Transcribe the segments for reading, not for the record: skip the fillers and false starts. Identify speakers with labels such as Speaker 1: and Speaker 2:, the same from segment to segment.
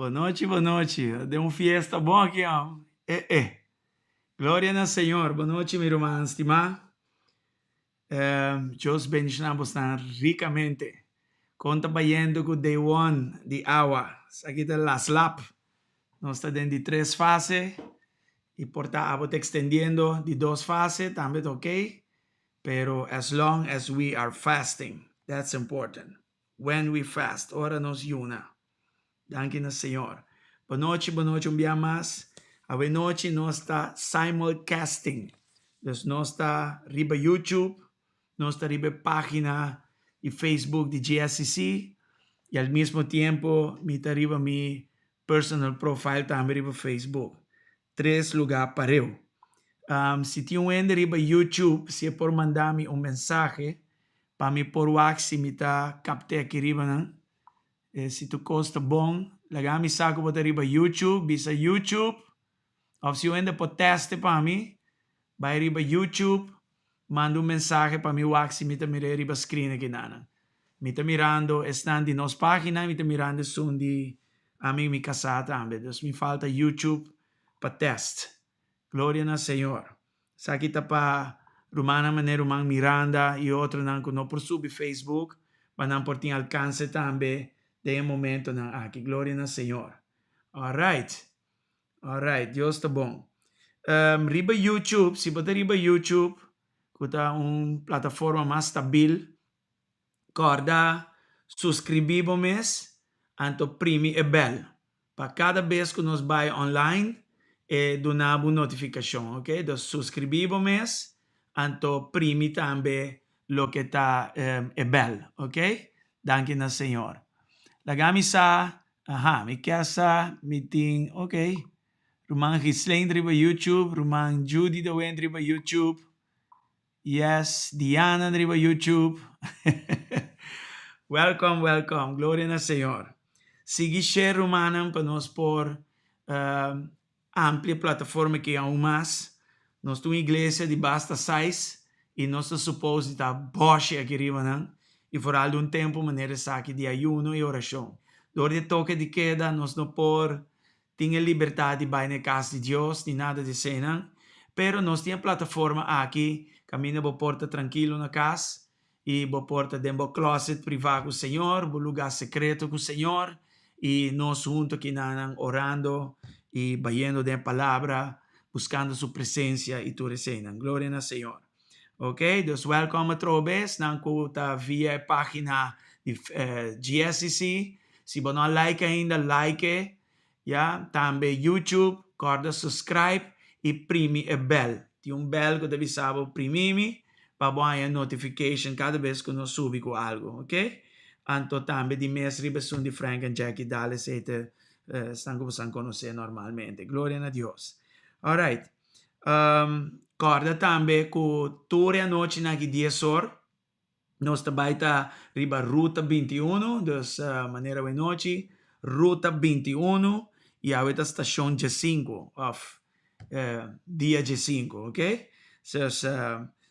Speaker 1: Bon nochi, bon nochi. Den un fiesta bon aki, am. Eh, eh. Gloria na Señor. Bon nochi, mi ruman stimá. Dios bendiciona bosnan ricamente. Con ta bayendo cu day one di awa? Esaki ta last lap. Nos ta den di tres fase y por ta abo ta extendiendo di dos fase tambe ta ok. Pero as long as we are fasting, that's important. When we fast, ora nos yuna. Danki na Señor. Bon nochi, bon nochi un bia mas. Awe nochi nos ta simulcasting. Dus nos ta riba YouTube, nos ta riba e pagina di Facebook di GSCC y al mismo tiempo mi ta riba mi personal profile tambe riba Facebook. Tres lugar pareu. Si tin un hende riba YouTube, si e por manda mi un mensahe pa mi por wak si mi ta capte aki riba nan. Si tur cos ta bon, laga mi sa cu bo ta riba YouTube, bisa YouTube, of si un hende por teste pa mi, bay riba YouTube, manda un mensahe pa mi wak si mi ta mira e riba screen aki nan. Mi ta mirando esnan di nos pagina, mi ta mirando esun di ami mi casá tambe. Dus mi falta YouTube pa test. Gloria na Señor. Esaki ta pa rumannan manera ruman Miranda y otronan cu no por subi Facebook pa nan por tin alcance tambe den e momentonan aki. Gloria na Señor. Alright. Alright, Dios ta bon. Riba YouTube, si bo ta riba YouTube, cu ta un plataforma mas stabil, corda suscribi bo mes, anto primi e bel. Pa cada bes cu nos bay online, e duna bo notificacion, ok? Dus suscribi bo mes, anto primi tambe loke ta e bel, ok? Danki na Señor. Laga mi sa, aha, mi kier sa, mi tin, ok, ruman Ghislaine riba YouTube, ruman Judy de Wind riba YouTube, yes, Diana riba YouTube. Welcome, welcome, gloria na Señor. Sigui share, rumannan, pa nos por amplia plataforma aki aún mas. Nos ta un iglesia di basta size y nos ta suppose di ta boshe aki riba nan y vooral di un tempo manera esaki di ayuno y oracion. Door di e toke di keda nos no por tin e libertad di bay na e cas di Dios ni nada di eseinan, pero nos tin e plataforma aki caminda bo por ta trankilo na cas y bo por ta den bo closet priva cu Señor, bo lugar secreto cu Señor, y nos hunto aki nan orando y bayendo den palabra, buscando su presencia y tur eseinan. Gloria na Señor. Ok, dus welcome atrobe, esnan cu ta via e pagina di GSCC. Si bo no a like ainda, like. Ya, tambe YouTube, corda subscribe y primi e bell. Tin un bell cu ta bisa bo primi mi pa bo haya notification cada bes cu nos subi cu algo, ok? Anto tambe di mes riba esun di Frank and Jackie Dales ey ta esnan cu bosan conoce normalmente. Gloria na Dios. Alright. Corda tambe cu tur e anochinan aki dies or nos ta bai ta riba Ruta 21, dus manera awe nochi, Ruta 21 y awe ta Stacion 15 of dia 15, ok? Dus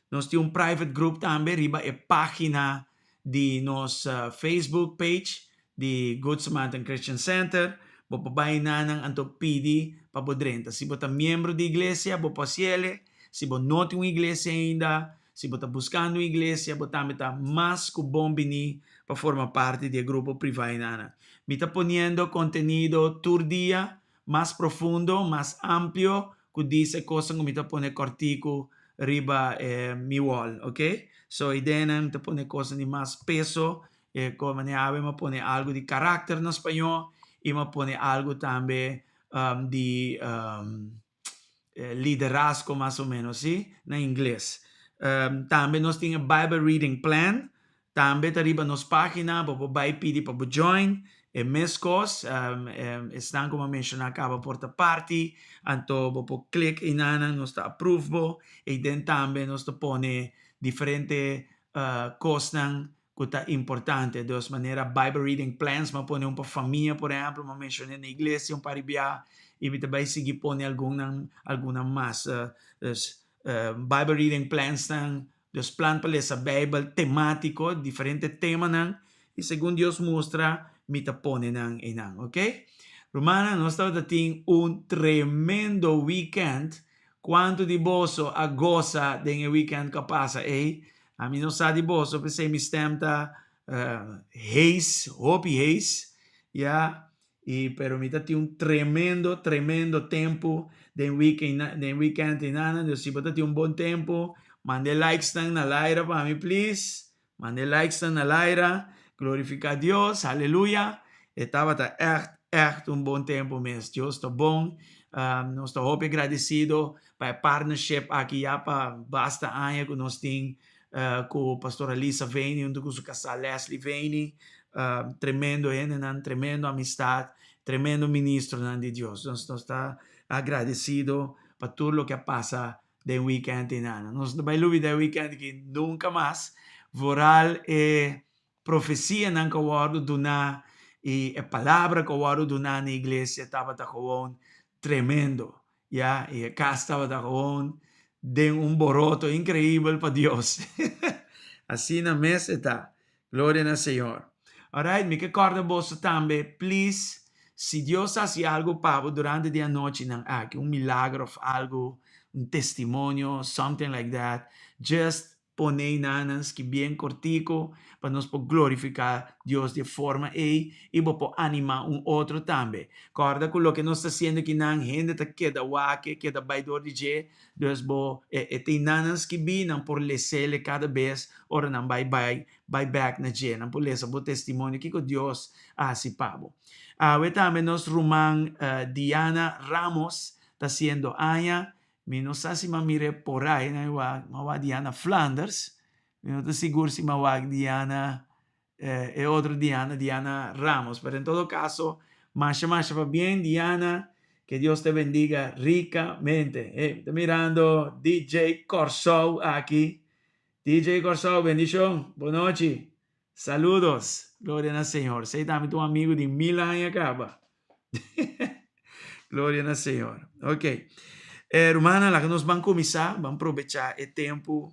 Speaker 1: nos tin un private group tambe riba e pagina di nos Facebook page di Good Samaritan Christian Center. Bo por bai nanan anto pidi pa bo drenta. Si bo ta miembro di iglesia, bo por haciele. Si bo no tin un iglesia ainda, si bo ta buscando un iglesia, bo tambe ta mas cu bon bini pa forma parti di e grupo priva enanan. Mi ta poniendo contenido tur dia mas profundo, mas amplio cu dice cosnan cu mi ta pone cortico riba mi wall, ok? So ideanan mi ta pone cosnan di mas peso, como manera awe mi a pone algo di caracter na spañó y mi a pone algo tambe di liderazgo mas o menos, si, na ingles. Tambe nos tin e Bible reading plan, tambe ta riba nos pagina, bo por bay pidi pa bo join, e mes cos, esnan cu mi a menciona caba por ta parti, anto bo por click enanan, nos ta approve bo, eyden tambe nos ta pone diferente cosnan cu ta importante. Dus manera Bible reading plans, mi a pone un pa famia, por ehempel, mi a menciona na iglesia un par di bia, y mi ta bay sigui pone algunnan, algunnan mas. Dus Bible reading plans nan, dus plan pa lesa Bijbel tematico, diferente temanan, y segun Dios mustra, mi ta pone nan eynan, ok? Rumannan, nos tabata tin un tremendo weekend. Kuantu di boso a gosa den e weekend ku a pasa ei? Ami no sa di boso, p'esei mi stem ta hees, hopi hees, ya. I pero mi ta tin un tremendo, tremendo tempu den weekend, den weekend einan. Dus si bo ta tin un bon tempu, manda e likesnan na laira pa mi, please. Manda e likesnan na laira. Glorifica Dios, haleluya. E tabata ègt, ègt un bon tempu mes. Dios ta bon. Nos ta hopi agradesido pa e partnership aki ya pa basta aña ku nos tin ku Pastor Alisa Veni huntu ku su kasá Leslie Veni. Tremendo hendenan, tremendo amistat, tremendo ministronan di Dios. Nos nos ta agradesido pa tur loke a pasa den weekend einan. Nos no ta bai lubida e weekend aki nunka mas. Vooral e profesianan ku a wòrdu duná i e palabra ku a wòrdu duná na iglesia tabata gewoon tremendo. Ya, i e kas tabata gewoon den un boroto inkreibel pa Dios. Asina mes e ta. Gloria na Señor. Alright, mi ke kòrda boso tambe, please, si Dios hasi algu pa bo durante di anochinan aki, un milagro òf algu, un testimonio, something like that, just Pone einan skibien kortiku pa nos por glorifiká Dios di e forma ei i bo por animá un otro tambe. Kòrda ku loke nos ta hasiendo akinan hende ta keda wak, keda bai dor di dje, dus bo e ta einan skibí, nan por les'el kada bes ora nan bai bai bai bèk na dje, nan por lesa bo testimonio kiko Dios a hasi pa bo. Awe tambe nos ruman Diana Ramos ta hasiendo aña. Mi no sa si m'a mir'é por ai, na mi wak, m'a wak Diana Flanders, mi no ta sigur si m'a wak Diana, e otro Diana, Diana Ramos, pero en todo caso, masha masha pabien Diana, que Dios te bendiga ricamente. Hey, mi ta mirando DJ Kòrsou aki, DJ Kòrsou, bendishon, bonochi, saludos, gloria na Señor, esei tambe ta un amigu di mil aña kaba. Gloria na Señor. Ok. Eh, rumana, laga nos ban kuminsá, ban probechá e tempu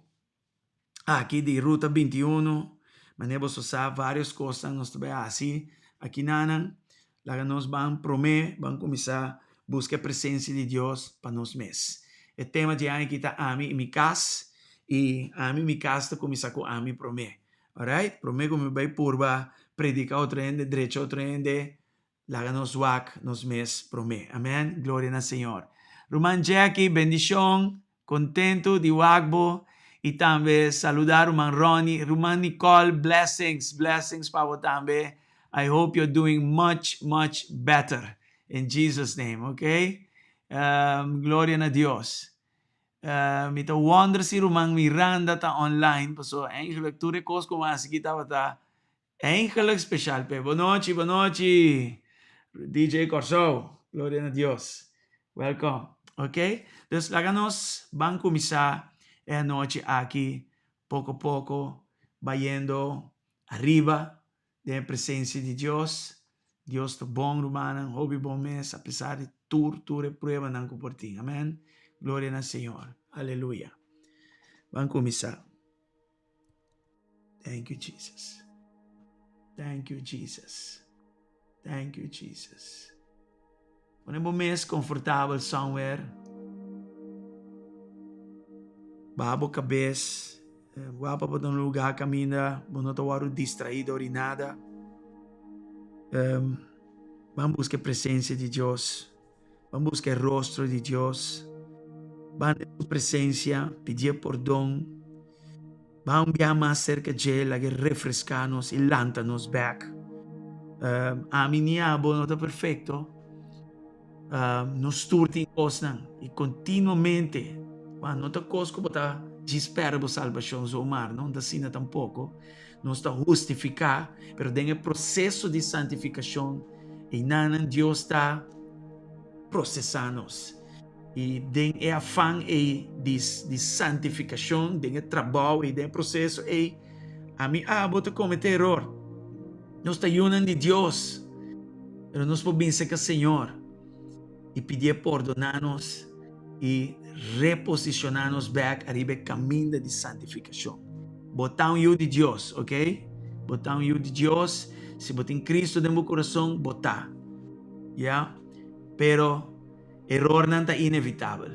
Speaker 1: aki di Ruta 21. Manera boso sa, varios kosnan nos ta bai hasi aki nanan. Laga nos ban promé, ban kuminsá buska e presensia di Dios pa nos mes. E tema dje aña aki ta Ami i mi kas, i ami i mi kas ta kuminsá ku ami promé. Alright? Promé ku mi bai purba prediká otro hende, drecha otro hende, Laga nos wak nos mes promé. Amen. Gloria na Señor. Ruman Jackie, bendicion. Contento di wak bo. Y tambe saluda ruman Ronnie. Ruman Nicole, blessings, blessings pa bo tambe. I hope you're doing much, much better. In Jesus name, okay? Um, gloria na Dios. Uh, mi ta wonder si ruman Miranda ta online, paso eigenlijk tur e kos ku mi a hasi aki tabata Eigenlijk special p'e. Bonochi, bonochi DJ Kòrsou. Gloria na Dios. Welcome. Ok, dus laga nos ban kuminsá e anochi aki poko poko bayendo ariba den e presensia di Dios. Dios ta bon rumannan, hopi bon mes apesar di tur tur e pruebanan ku por tin. Amen. Gloria na Señor. Aleluya. Ban kuminsá. Thank you, Jesus. Thank you, Jesus. Thank you, Jesus. Pone bo mes comfortabel somewhere. Baha bo cabes. Eh, wapa bo ta un lugar caminda bo no ta wòrdu distraído ori nada. Um, ban busca e presencia di Dios. Ban busca e rostro di Dios. Ban den su presencia, pidié pordon. Ban un bia mas cerca dje, laga e refresca nos y lanta nos bek. Uh, ami ni abo no ta perfecto. Uh, nos tur tin cosnan y continuamente, wa, no ta cos cu bo ta djis perde bo salbacion zomaar, no ta asina tampoco. Nos ta hustifica, pero den e proceso di santificacion, Einanan Dios ta prosesá nos. I den e afan ei di di santifikashon, den e trabou ei, den e proseso ei, ami abo ta kometé eror. Nos ta yunan di Dios, pero nos por bin serka Señor i pidié pordoná nos i reposishoná nos bèk ariba e kaminda di santifikashon. Bo ta un yu di Dios, ok? Bo ta un yu di Dios. Si bo tin Cristo den bo kurason, bo ta. Ya. Pero erornan ta inevitabel.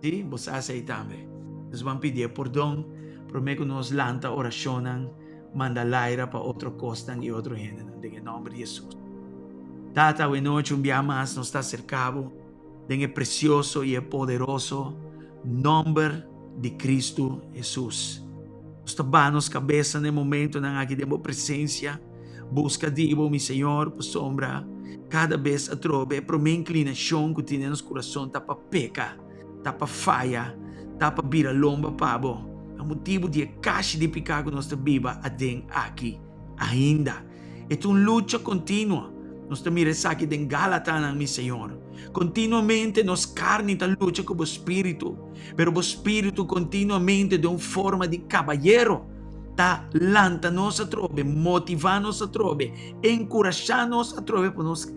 Speaker 1: Sí, bo sa esei tambe. Nos ban pidié pordon promé ku nos lanta orashonnan manda laira pa otro kosnan i otro hendenan den e nòmber di Hesus. Tata, awe nochi un bia mas nos ta aserká bo den e presioso i e poderoso nòmber di Kristu Hesus. Nos ta baha nos kabesa na e momentonan aki den bo presensia. Buska di bo, mi Señor, pasobra kada bes atrobe e promé inklinashon ku tin den nos kurason ta pa peka, ta pa faya, ta pa bira lomba pa bo, pa motibu di e kashi di piká ku nos ta biba aden aki ainda. E ta un lucha kontinuo. Nos ta mira esaki den Galatanan, mi Señor. Kontinuamente nos karni ta lucha ku bo spiritu, pero bo spiritu kontinuamente den un forma di kabayero ta lanta nos atrobe, motivá nos atrobe, enkurashá nos atrobe pa nos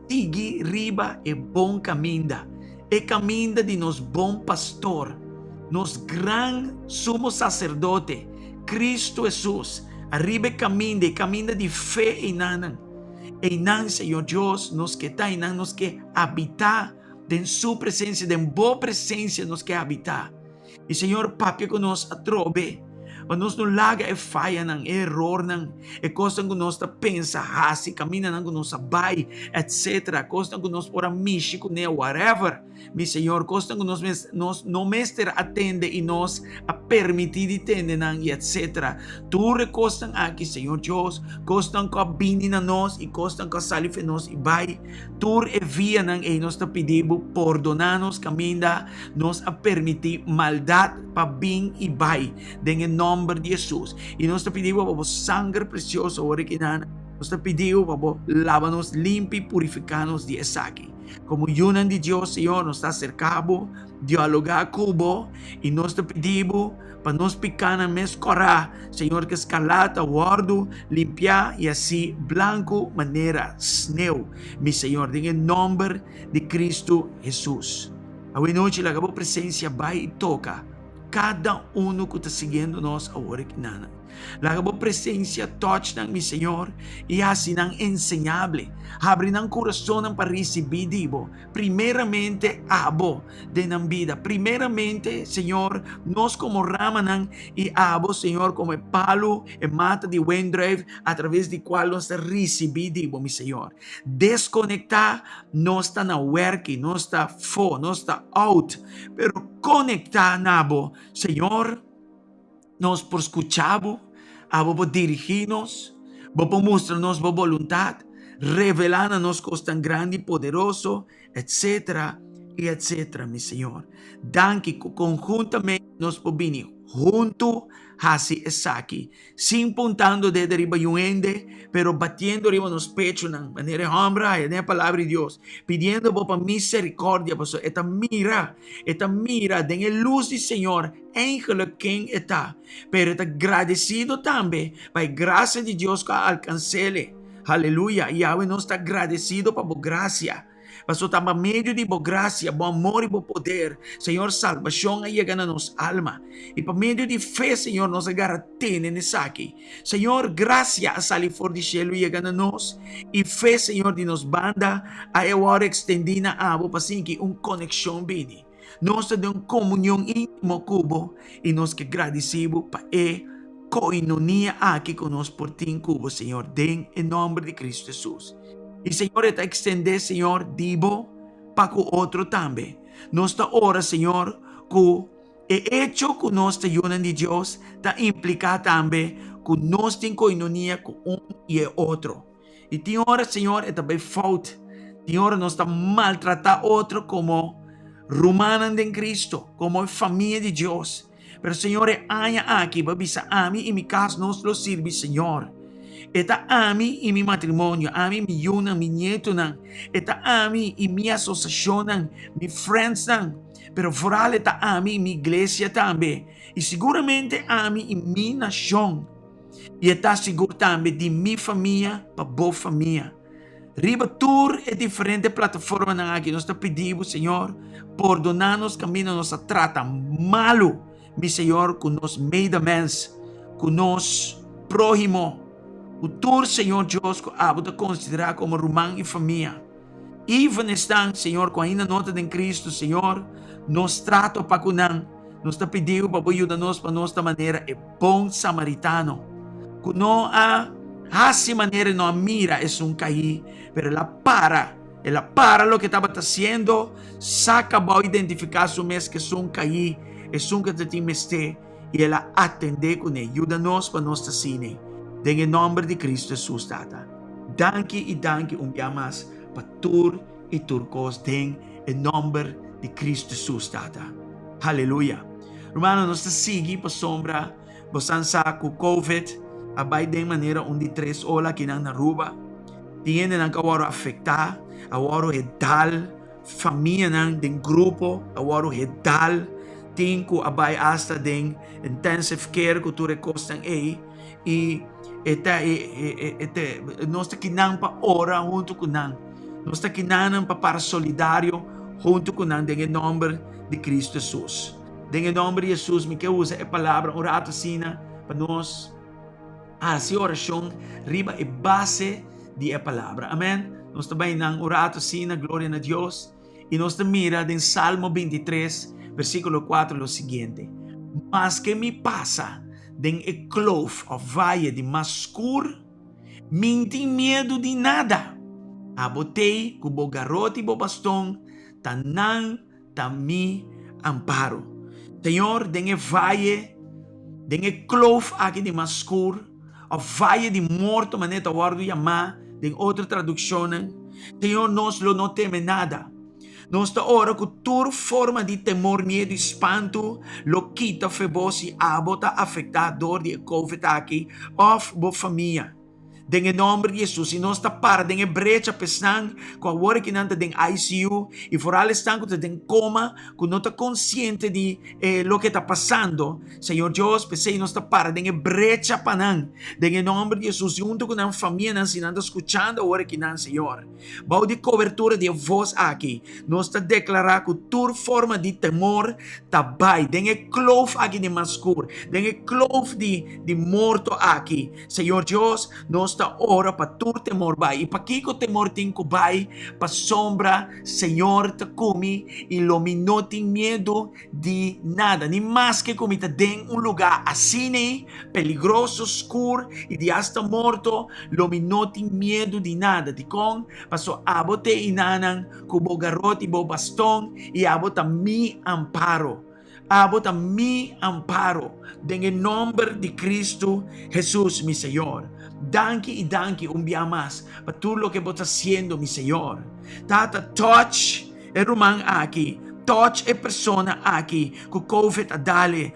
Speaker 1: sigui riba e bon kaminda, e kaminda di nos bon pastor, nos gran Sumo Saserdote, Kristu Hesus, ariba e kaminda, e kaminda di fe einanan. Einan, Señor Dios, nos ke ta, einan nos ke habitá den Su presensia, den Bo presensia nos ke habitá. I Señor papia ku nos atrobe, pa nos no laga e fayanan, e erornan, e kosnan ku nos ta pensa hasi, kamindanan ku nos a bai, etcetera, kosnan ku nos por a mishi kuné, whatever, mi Señor, kosnan ku nos nos no mester a tende i nos a permití di tende nan, i etcetera. Tur e kosnan aki, Señor Dios, kosnan ku a bini na nos i kosnan ku a sali fe nos i bai, Tur e vianan ei nos ta pidi bo pordoná nos kaminda nos a permití maldat pa bin i bai den e nòmber di Hesus. I nos ta pidi bo pa bo sanger presioso awor aki nan, nos ta pidi bo pa bo laba nos limpi i purifiká nos di esaki. Komo yunan di Dios, Señor, nos ta aserká bo, dialogá ku bo i nos ta pidi bo pa nos pikánan mes kòrá, Señor, ku eskarlata wòrdu limpiá i hasi blanku manera sneu, mi Señor, den e nòmber di Kristu Hesus. Awe nochi laga bo presensia bai i toka kada unu ku ta siguiendo nos awor aki nan. Laga bo presensia touch nan, mi Señor, i hasi nan enseñable. Habri nan kurasonnan pa risibí di bo. Primeramente abo den nan bida. Primeramente, Señor, nos komo ramanan i abo, Señor, komo e palu, e mata di wendruif a traves di kual nos ta risibí di bo, mi Señor. Deskonektá, nos ta na wèrki, nos ta fo, nos ta out, pero konektá na bo, Señor. Nos por skucha bo, abo por dirigí nos, bo por mustra nos bo boluntat, revelá na nos kosnan grandi i poderoso, etsetera i etsetera, mi Señor. Danki ku konhuntamente nos por bini huntu hasi esaki, sin puntando dede riba yun hende, pero batiendo riba nos pechunan, manera e hòmber haya den e Palabra di Dios, pidiendo bo pa miserikòrdia, pasobra e ta mira, e ta mira den e lus di Señor, Eigenlijk ken e ta, pero e ta gradesido tambe pa e grasia di Dios ku a alkans'el. Haleluya! Yahweh, nos ta gradesido pa bo grasia, pasobra ta pa medio di bo grasia, bo amor i bo poder, Señor, salbashon a yega na nos alma. I pa medio di fe, Señor, nos a gara tene na esaki. Señor, grasia a sali for di shelu yega na nos, i fe, Señor, di nos banda a e wòrdu ekstendí na abo pa sinki un konekshon bini. Nos ta den un komunion íntimo ku bo i nos ke gradisí bo pa e koinonia aki ku nos por tin ku bo, Señor, den e nòmber di Kristu Hesus. I, Señor, e ta ekstendé, Señor, di bo pa ku otro tambe. Nos ta ora, Señor, ku e echo ku nos ta yunan di Dios ta impliká tambe ku nos tin koinonia ku un i e otro. I tin ora, Señor, e ta bai fout. Tin ora nos ta maltratá otro komo rumannan den Cristo, komo e famia di Dios. Pero, Señor, e aña aki bo a bisa ami i mi kas nos lo sirbi Señor. E ta ami i mi matrimonio, ami i mi yunan, mi nietonan. E ta ami i mi asosiashonnan, mi friendsnan. Pero vooral e ta ami i mi iglesia tambe. I siguramente ami i mi nashon. I e ta sigur tambe di mi famia pa bo famia. Riba tur e diferente plataformanan aki nos ta pidi bo, Señor, pordoná nos kaminda nos a trata malu, mi Señor, ku nos medemens, ku nos próhimo, ku tur, Señor Dios, ku abo ta konsiderá komo ruman i famia. Even esnan, Señor, ku ainda no ta den Kristu, Señor, nos trato pa ku nan, nos ta pidiu pa Bo yuda nos pa nos ta manera e bon samaritano, ku no a hasi manera e no a mira esun kaí, pero el a para, el a para loke tabata hasiendo, saka bou identifiká su mes ku esun kaí, esun ku ta tin mester, i el a atendé kuné. Yuda nos pa nos ta asina. Den e nòmber di Kristu Hesus, Tata. Danki i danki un bia mas pa tur i tur kos den e nòmber di Kristu Hesus, Tata. Haleluya! Rumannan, nos ta sigui pasobra bosan sa ku Covid a bai den manera un di tres ola akinan na Aruba. Tin hendenan ku a wòrdu afektá, a wòrdu e dal Famianan den grupo a wòrdu hedal, tin ku a bai asta den intensive care ku tur e kosnan ei i e ta e ta nos ta kinan pa ora huntu ku nan, nos ta kinanan pa para solidario huntu ku nan den e nòmber di Kristu Hesus. Den e nòmber di Hesus mi ke usa e palabra un ratu asina pa nos. Hasi orashon riba e base di e palabra. Amen. Nos ta bai nan un rato asina, gloria na Dios. I nos ta mira den Salmo 23, versíkulo 4 lo siguiente. Maske mi pasa den e kloof òf vaye di mas skur, mi n'tin miedu di nada. Abo t'ei ku bo garoti i bo baston ta nan ta mi amparo. Señor, den e vaye, den e kloof aki di mas skur, òf vaye di morto manera ta wòrdu yamá den otro tradukshonnan, Señor, nos lo no teme nada. Nos ta ora ku tur forma di temor, miedu i spantu lo kita fe bo si abo ta afektá dor di e covid aki òf bo famia. Den e nomber di Jesus, i nos ta para den e brecha pa esnan ku awor aki nan ta den ICU i foral esnan ku ta den koma ku no ta konsiente di e loke ta pasando. Señor Dios, p'esei nos ta para den e brecha pa nan den e nomber di Jesus i huntu ku nan famianan si nan ta skuchando awor aki nan, Señor. Bou di kobertura di e vos aki, nos ta deklará ku tur forma di temor ta bai den e kloof aki di mas skur, den e kloof di di morto aki. Señor Dios, nos ta ora pa tur temor bai. I pakiko temor tin ku bai? Pasobra Señor ta ku mi i lo mi no tin miedu di nada, ni maske ku mi ta den un lugá asina peligroso, skur i di asta morto, lo mi no tin miedu di nada. Dikon? Pasobra abo ta e inanan ku bo garot i bo baston, i abo ta mi amparo. Abo ta mi amparo den e nomber di Cristo Jesus mi Señor. Danki y danki un bia mas pa tur loke bo ta haciendo mi Señor. Tata touch e ruman aki, touch e persona aki cu covid a dale.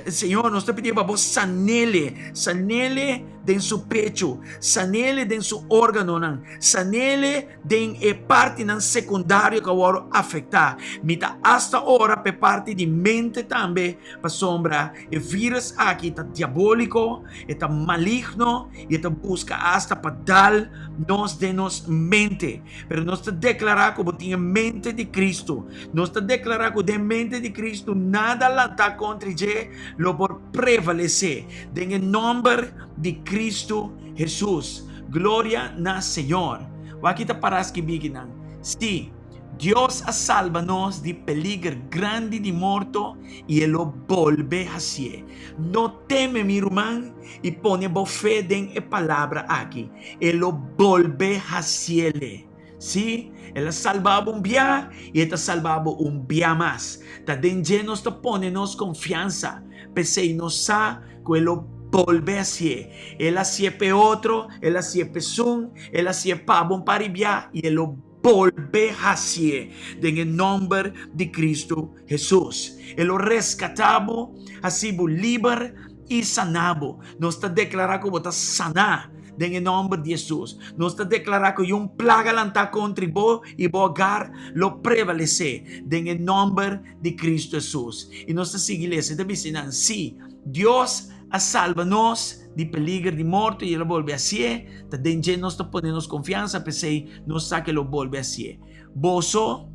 Speaker 1: Señor nos ta pidi pa bo sanele, sanele den su pecho, sanele den su organonan, sanele Den e partinan sekundario ku a wòrdu afektá. Mi ta asta ora pa e parti di mente tambe, pasobra e vírus aki ta diabóliko, e ta maligno i e ta buska asta pa dal nos den nos mente. Pero nos ta deklará ku bo tin e mente di Kristu. Nos ta deklará ku den mente di Kristu nada lantá kontra dje lo por prevalesé. Den e nòmber di Kristu Hesus. Gloria na Señor. Wak ta para skibí kinan. Sí, Dios a salba nos di peliger grandi di morto i e lo bolbe hasié. No teme, mi ruman, i pone bo fe den e palabra aki. E lo bolbe hasiele. Sí, el a salba bo un bia i e ta salba bo un bia mas. Ta den dje nos ta pone nos konfiansa. P'esei nos sa ku e lo bolbe hasié. El a hasié p'e otro, el a hasié p'esun, el a hasié pa bo un par di bia i e lo bolbe hasié den e nòmber di Kristu Hesus. E lo reskatá bo, hasi bo liber i saná bo. Nos ta deklará ku bo ta saná den e nòmber di Hesus. Nos ta deklará ku yun plaga lantá kontri bo i bo hogar lo prevalesé den e nòmber di Kristu Hesus. I nos ta sigui lesa, e ta bisa nan, Sí, Dios a salba nos di peliger di morto i el a bolbe hasié, ta den dje nos ta pone nos konfiansa, p'esei nos sa ku el lo bolbe hasié. Boso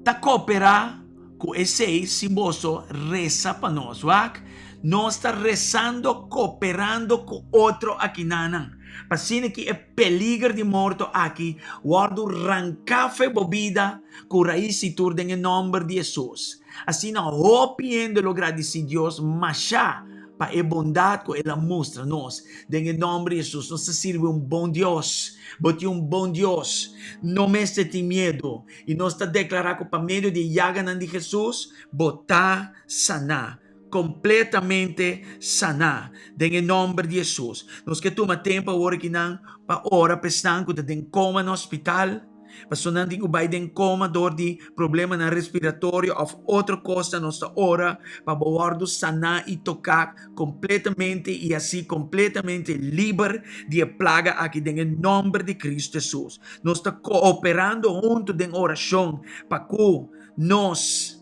Speaker 1: ta kooperá ku esei si boso resa pa nos. Wak, nos ta resando, kooperando ku otro akinanan. Pa asina ki e peliger di morto aki wòrdu ranká fo'i bo bida ku rais i tur den e nòmber di Hesus. Asina hopi hende lo gradisí Dios mashá pa e bondat ku el a mustra nos. Den e nòmber di Hesus nos ta sirbi un bon Dios. Bo tin un bon Dios. No mester tin miedu. I nos ta deklará ku pa medio di e yaganan di Hesus bo ta saná. Kompletamente saná. Den e nòmber di Hesus. Nos ke tuma tempu awor akinan pa ora pa esnan ku ta den koma na hospital. Pasobra nan tin ku bai den koma dor di problemanan respiratorio òf otro kosnan. Nos ta ora pa bo wòrdu saná i toká kompletamente i hasi kompletamente liber di e plaga aki den e nòmber di Kristu Hesus. Nos ta kooperando huntu den orashon pa ku nos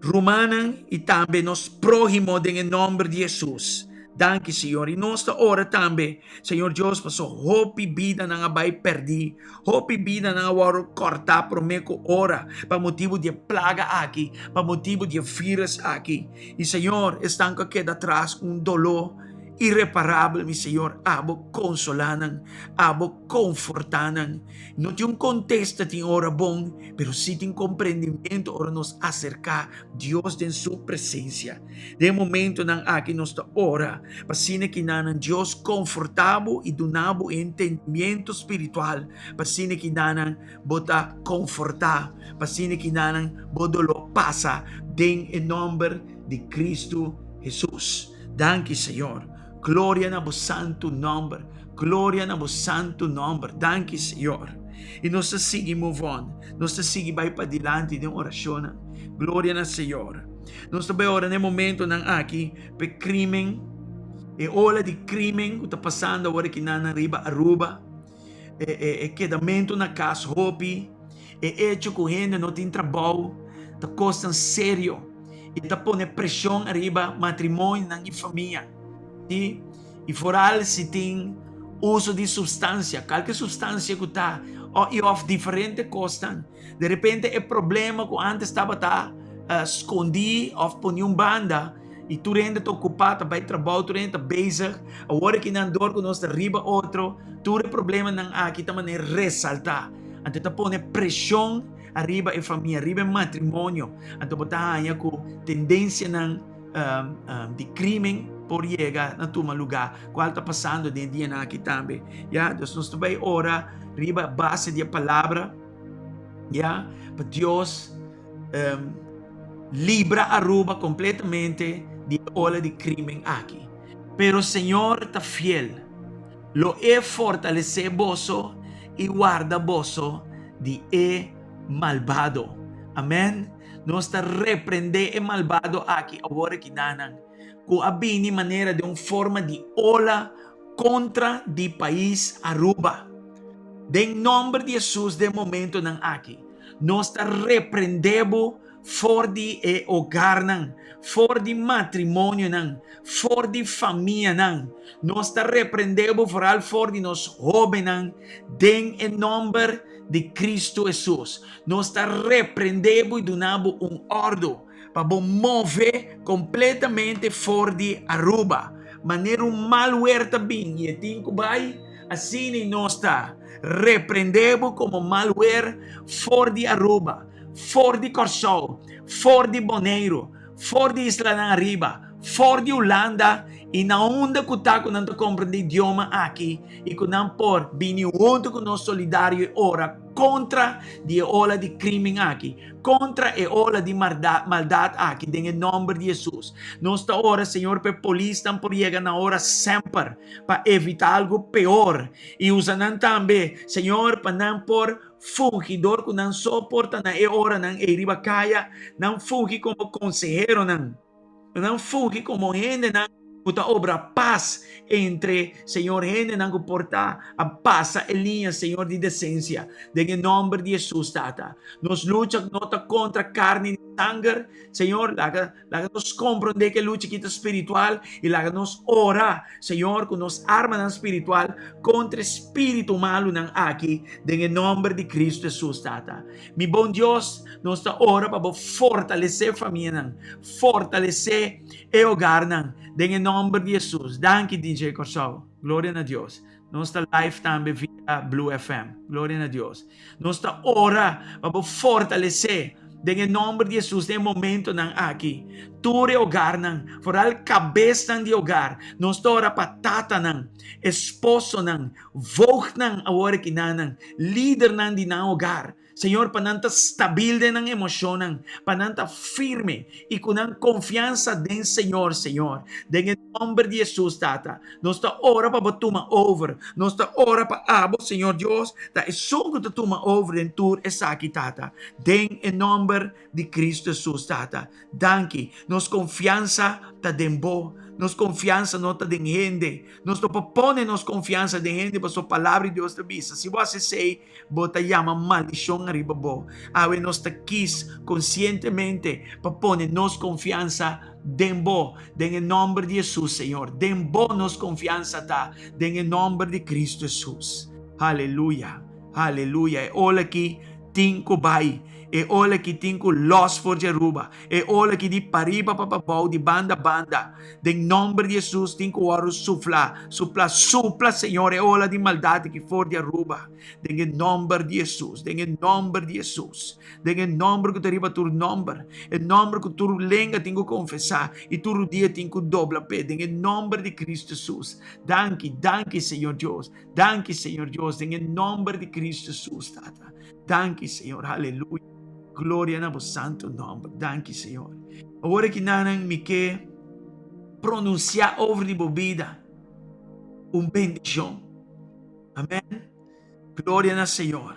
Speaker 1: rumannan i tambe nos próhimo den e nòmber di Hesus. Danki, Señor. I nos ta ora tambe, Señor Dios, paso hopi bidanan a bai pèrdí, hopi bidanan a wòrdu kòrtá promé ku ora pa motibu di e plaga aki, pa motibu di e vírus aki. I, Señor, esnan ku a keda atras ku un doló ireparabel, mi Señor, abo konsolá nan, abo konfortá nan. No tin un kontesta tin ora bon, pero sí tin komprendimentu ora nos aserká Dios den su presensia. Den e momentonan aki nos ta ora pa asina kinanan Dios konfortá bo i duna bo e entendimiento spiritual pa asina kinanan bo ta konfortá, pa asina kinanan bo doló pasa den e nòmber di Kristu Hesus. Danki Señor. Gloria na bo santu nòmber. Gloria na bo santu nòmber. Danki Señor. I nos ta sigui move on. Nos ta sigui bai padilanti den orashonnan. Gloria na Señor. Nos ta bai ora na e momentonan aki pa e krimen, e ola di krimen ku ta pasando awor aki nan riba Aruba, e, e, e kedamentu na kas hopi, e echo ku hende no tin trabou, ta kosnan serio i ta pone preshon ariba matrimonionan i famia. Sí, i foral si tin uso di supstansia, kalke supstansia ku ta, o i òf diferente kosnan. De repente e problema ku antes tabata skondí òf poni un banda i tur hende ta okupá, ta bai trabou, tur hende ta bezig. Awor aki nan dor ku nos ta riba otro, tur e problemanan aki ta manera resaltá. Anto ta pone preshon ariba e famia, riba e matrimonio. Anto bo ta haña ku tendensianan di krimen por yega na tuma lugá, kual ta pasando den e dianan aki tambe. Ya, dus nos ta bai ora riba base di e palabra, ya, pa Dios libra Aruba kompletamente di e ola di krimen aki. Pero Señor ta fiel, lo e fortalesé boso i warda boso di e malbado. Amèn. Nos ta reprendé e malbado aki awor aki nanan, ku a bini manera den un forma di ola kontra di pais Aruba. Den nòmber di Hesus den momentonan aki, nos ta reprendé bo for di e hogarnan, for di matrimonionan, for di famianan. Nos ta reprendé bo foral for di nos hóbennan den e nòmber di Kristu Hesus. Nos ta reprendé bo i duna bo un òrdu pa bo move kompletamente for di Aruba. Manera un mal wer ta bin i e tin ku bai, asina i nos ta reprendé bo komo mal wer for di Aruba, for di Kòrsou, for di Boneiru, for di islanan ariba, for di Hulanda i na unda ku ta ku nan ta komprendé idioma aki i ku nan por bini huntu ku nos solidario i ora kontra di e ola di krimen aki, kontra e ola di maldat aki den e nòmber di Hesus. Nos ta ora, Señor, pa e polisnan por yega na ora semper pa evitá algu peor i usa nan tambe, Señor, pa nan por fungi dor ku nan so por ta na e oranan ei riba kaya, nan fungi komo konseheronan. Nan fungi komo hendenan ku ta obra pas entre, Señor, hendenan ku por ta a pasa e liña, Señor, di desensia. Den e nòmber di Hesus, Tata. Nos lucha no ta kontra karni ni sanger, Señor, laga, laga nos komprondé ku e lucha aki ta spiritual i laga nos ora, Señor, ku nos armanan spiritual kontra e spiritu malunan aki den e nòmber di Kristu Hesus, Tata. Mi bon Dios, nos ta ora pa bo fortalesé famianan, fortalesé e hogarnan, den e nòmber di Hesus. Danki DJ Kòrsou. Gloria na Dios. Nos ta live tambe via Blue FM. Gloria na Dios. Nos ta ora pa bo fortalesé den e nòmber di Hesus den e momentonan aki. Tur e hogarnan, foral kabesnan di hogar. Nos ta ora pa tatanan, esposonan, voogdnan awor aki nan, lidernan di nan hogar. Señor, pa nan ta stabil den nan emocionnan, pa nan ta firme y cu nan confiansa den Señor, Señor. Den e nomber di Jesus, Tata, nos ta ora pa Bo tuma over. Nos ta ora pa Abo, Señor Dios, ta esun cu ta tuma over den tur esaki, Tata. Den e nomber di Cristo Jesus, Tata. Danki. Nos confiansa ta den Bo. Nos confiansa no ta den hende. Nos no por pone nos confiansa den hende, pasobra Palabra di Dios ta bisa, si bo haci esey, Bo ta yama maldishon ariba bo. Awe nos ta kis konsientemente pa pone nos konfiansa den bo, den e nòmber di Hesus, Señor. Den bo nos konfiansa ta, den e nòmber di Kristu Hesus. Aleluya! Aleluya! E ola aki tin ku bai. E ola aki tin ku lòs for di Aruba. E ola aki di pariba pa pabou, di banda banda. Den nomber di Hesus tin ku wòrdu suflá, suplá, supla, Señor, e ola di maldat aki for di Aruba. Den e nomber di Hesus, den e nomber di Hesus, den e nomber ku ta riba tur nomber, e nomber ku tur lenga tin ku konfesá i tur rudia tin ku dobla p'e, den e nomber di Kristu Hesus. Danki, danki, Señor Dios, danki, Señor Dios, den e nomber di Kristu Hesus, Tata. Danki, Señor, aleluya. Gloria na bo santo nomber. Danki, Señor. Awor aki nanan mi ke pronunsiá over di bo bida un bendishon. Amen. Gloria na Señor.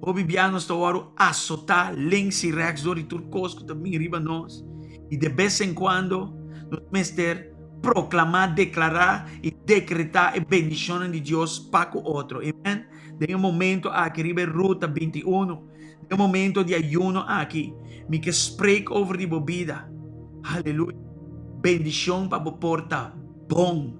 Speaker 1: Hopi bia nos ta wòrdu asotá links i rèks dor di tur kos ku ta bin riba nos. I de bes en kuando nos mester proklamá, deklará i dekretá e bendishonnan di Dios pa ku otro. Amen. Den e momento aki riba e ruta 21, den e momento di ayuno aki, mi ke spreek over di bo bida. Haleluya. Bendishon pa bo por ta bon.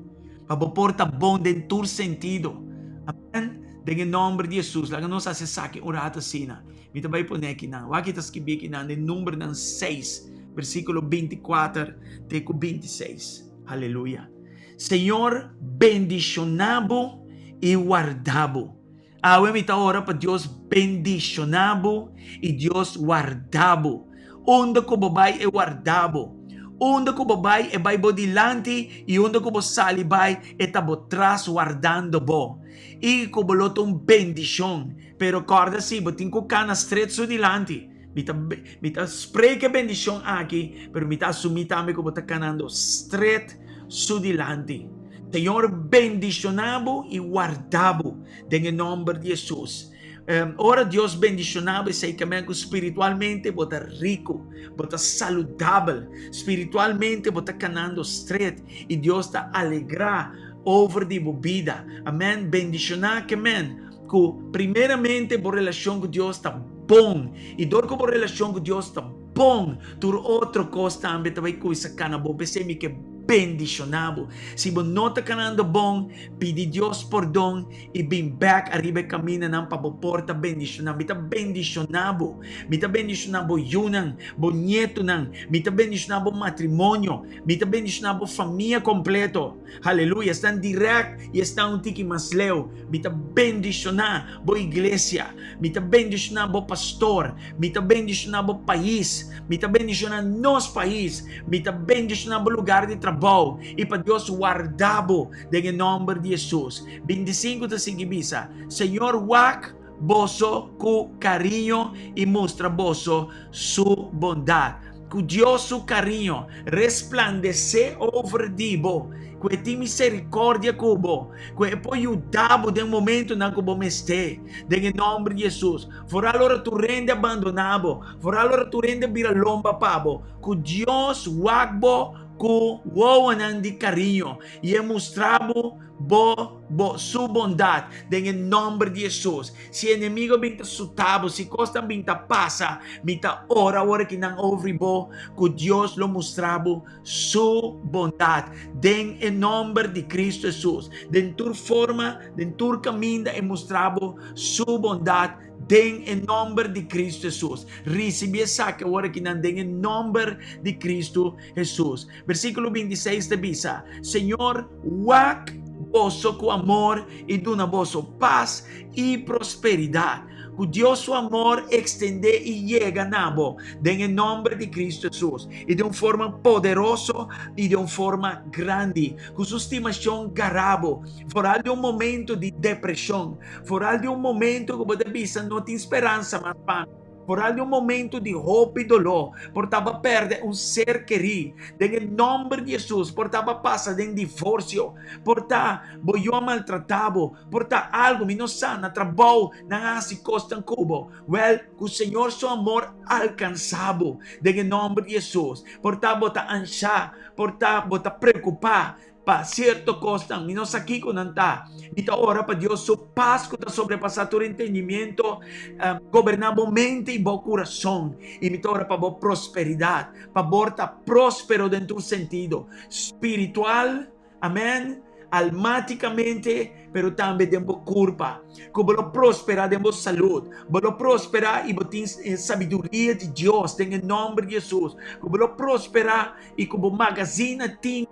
Speaker 1: Pa bo por ta bon den tur sentido. Amen. Den e nomber di Jesus. Laga nos hasi esaki un rato asina. Mi ta bai pone akinan. Wak ki ta skibi akinan den Numbernan 6, versíkulo 24 te ku 26. Haleluya. Señor bendishoná bo i warda bo. Awe mi ta ora pa Dios bendishoná bo i Dios warda bo. Unda ku bo bai e warda bo. Unda ku bo bai e bai bo dilanti i unda ku bo sali bai e ta bo tras wardando bo. I ku bo lo ta un bendishon. Pero kòrda si bo tin ku kana stret su dilanti. Mi ta mi ta spreek e bendishon aki, pero mi ta asumí tambe ku bo ta kanando stret su dilanti. Señor bendishoná bo i warda bo den e nòmber di Hesus. Ora Dios bendishoná bo esei ke men ku spiritualmente bo ta riku, bo ta saludabel, spiritualmente bo ta kanando stret i Dios ta alegrá over di bo bida. Amèn. Bendishoná ke men ku primeramente bo relashon ku Dios ta bon, i dor ku bo relashon ku Dios ta bon, tur otro kos tambe ta bai kuminsa kana bon. P'esei mi ke bendishoná bo. Si bo no ta kanando bon, pidi Dios pordon i bin bèk ariba e kamindanan pa bo por ta bendishoná. Mi ta bendishoná bo. Mi ta bendishoná bo yunan, bo nietunan. Mi ta bendishoná bo matrimonio. Mi ta bendishoná bo famia kompleto. Haleluya! Esnan dirèkt i esnan un tiki mas leu. Mi ta bendishoná bo iglesia. Mi ta bendishoná bo pastor. Mi ta bendishoná bo pais. Mi ta bendishoná nos pais. Mi ta bendishoná bo lugar di trabou. I pa Dios warda bo den e nòmber di Hesus. Bintisinku ta sigui bisa, Señor wak boso ku kariño i mustra boso su bondat. Ku Dios su kariño resplandesé over di bo, ku e tin miserikòrdia ku bo, ku e por yuda bo den momentunan ku bo mester, den e nòmber di Hesus. Foral ora tur hende a bandoná bo, foral ora tur hende a bira lomba pa bo, ku Dios wak bo ku wowonan di kariño i e mustra bo bo bo su bondat den e nòmber di Hesus. Si enemigo bin ta suta bo, si kosnan bin ta pasa, mi ta ora ora ki nan ovri bo ku Dios lo mustra bo su bondat den e nòmber di Kristu Hesus. Den tur forma, den tur kaminda e mustra bo su bondat den e nòmber di Kristu Hesus. Risibí esaki awor aki nan den e nòmber di Kristu Hesus. Versíkulo 26 ta bisa, Señor, wak. boso ku amor i duna boso pas i prosperidat. Ku Dios su amor ekstendé i yega na bo den e nòmber di Kristu Hesus, i den un forma poderoso i den un forma grandi. Ku su stimashon gara bo, foral den un momento di depreshon, foral den un momento ku bo ta bisa no tin speransa mas pa mi. Foral di un momento di hopi doló, por ta bo a pèrdè un ser kerí, den e nòmber di Hesus, por ta bo a pasa den divorsio, por ta bo yu a maltratá bo, por ta algu, mi no sa, na trabou nan a hasi kosnan ku bo. Wèl, ku Señor su amor alkansá bo, den e nòmber di Hesus. Por ta bo ta anshá, por ta bo ta preokupá, Pa sierto kosnan, mi no sa kiko nan ta. Mi ta ora pa Dios su pas ku ta sobrepasá tur entendimiento goberná bo mente i bo kurason. I mi ta ora pa bo prosperidat, pa bo ta próspero den tur sentido, spiritual, amèn, almátikamente, pero tambe den bo kurpa. Ku bo lo prosperá den bo salud, bo lo prosperá i bo tin e sabiduria di Dios den e nòmber di Hesus. Ku bo lo prosperá i ku bo magazina tin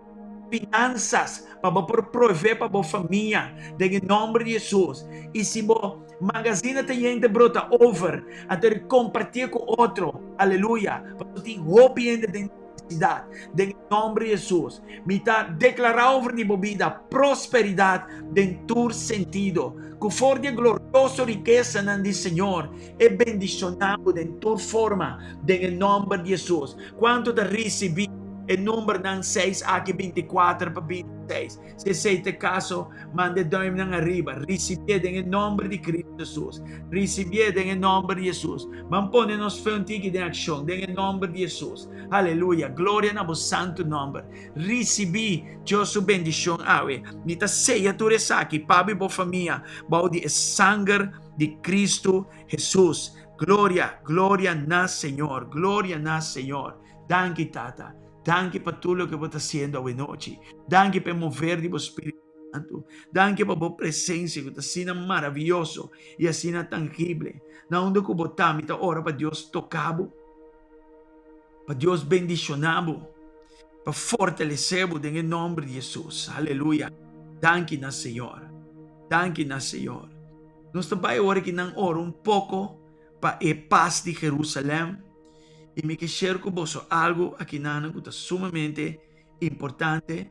Speaker 1: finansas pa bo por provee pa bo famia den e nomber di Hesus. I si bo magazina ta yen ta brota over, anto di kompartié ku otro. Aleluya! Pasobra tin hopi hende den nesesidat. Den e nomber di Hesus, mi ta deklará over di bo bida prosperidat den tur sentido. Ku for di e glorioso rikesanan di Señor, e bendishoná bo den tur forma den e nomber di Hesus. Kuantu ta risibí e numbernan seis aki 24 pa 26? Si esei ta e kaso, manda e duimnan ariba. Risibié den e nomber di Kristu Hesus. Risibié den e nomber di Hesus. Ban pone nos fe un tiki den akshon den e nomber di Hesus. Aleluya! Gloria na bo santu nomber. Risibí Dios su bendishon awe. Mi ta seya tur esaki pa bo i bo famia bou di e sanger di Kristu Hesus. Gloria, gloria na Señor, gloria na Señor. Danki Tata, danki pa tur loke bo ta haciendo awe nochi. Danki pa e mover di bo Spiritu Santu. Danki pa bo presencia cu ta asina maraviyoso y asina tangible. Na unda cu bo ta, mi ta ora pa Dios toca bo, pa Dios bendiciona bo, pa fortalece bo den e nomber di Jesus. Aleluya. Danki na Señor. Danki na Señor. Nos ta bai ora ki nan ora un poko pa e pas di Jerusalèm, i mi ke share ku boso algu akinanan ku ta sumamente importante.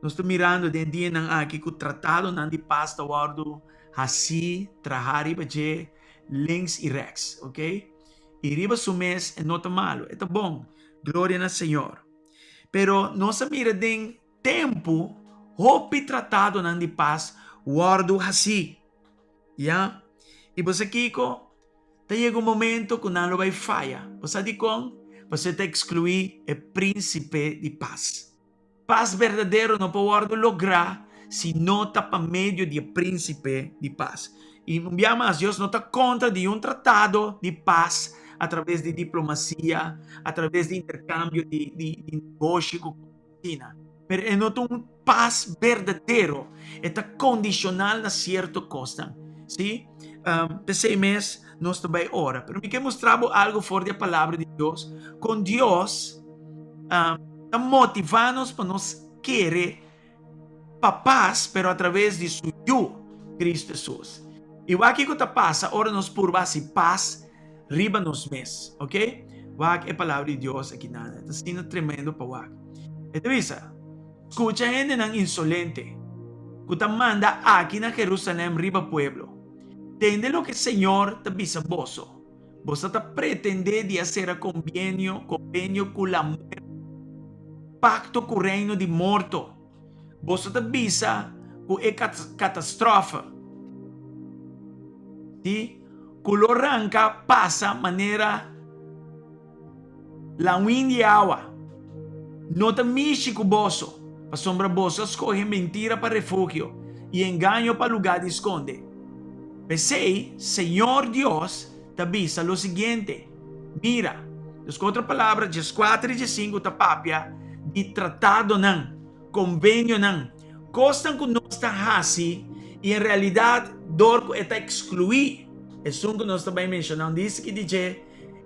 Speaker 1: Nos ta mirando den dianan aki ku tratadonan di pas ta wòrdu hasí, trahá riba dje links i rèks, ok? I riba su mes e no ta malu, e ta bon, gloria na Señor. Pero nos a mira den Tempu hopi tratadonan di pas wòrdu hasí. Ya. I bo sa kiko? Ta yega un momento ku nan lo bai faya. Bo sa dikon? Pasobra ta ekskluí e Prínsipe di Pas. Pas berdadero no por wòrdu lográ si no ta pa medio di e Prínsipe di Pas. I un bia mas, Dios no ta kontra di un tratado di pas atraves di diplomasia, atraves di interkambio di negoshi ku. Asina. Pero e no ta un pas berdadero, e ta kondishonal na sierto kosnan. Sí? P'esei mes nos ta bai ora. Pero mi ke mustra bo algu for di e Palabra di Dios, kon Dios ta motivá nos pa nos kere pa pas, pero atraves di su Yu, Kristu Hesus. I wak kiko ta pasa ora nos purba hasi pas riba nos mes. Ok? Wak e palabra di Dios aki nan. E ta asina tremendo pa wak. E ta bisa, Skucha hendenan insolente ku ta manda aki na Jerusalèm riba pueblo. Tende loke Señor ta bisa boso. Boso ta pretendé di a sera kombienio, kombenio ku la muerte, pakto ku reino di morto. Boso ta bisa ku e katastrofe, sí, ku lo ranka pasa manera lawin di awa, no ta mishi ku boso, pasobra boso a skohe mentira pa refugio i engaño pa lugá di skonde. P'esei, Señor Dios ta bisa lo siguiente, Mira, dus ku otro palabra, 14 i 15 ta papia di tratadonan, konvenionan, kosnan ku nos ta hasi i en realidat dor ku e ta ekskluí esun ku nos ta bai menshoná un diski di dje,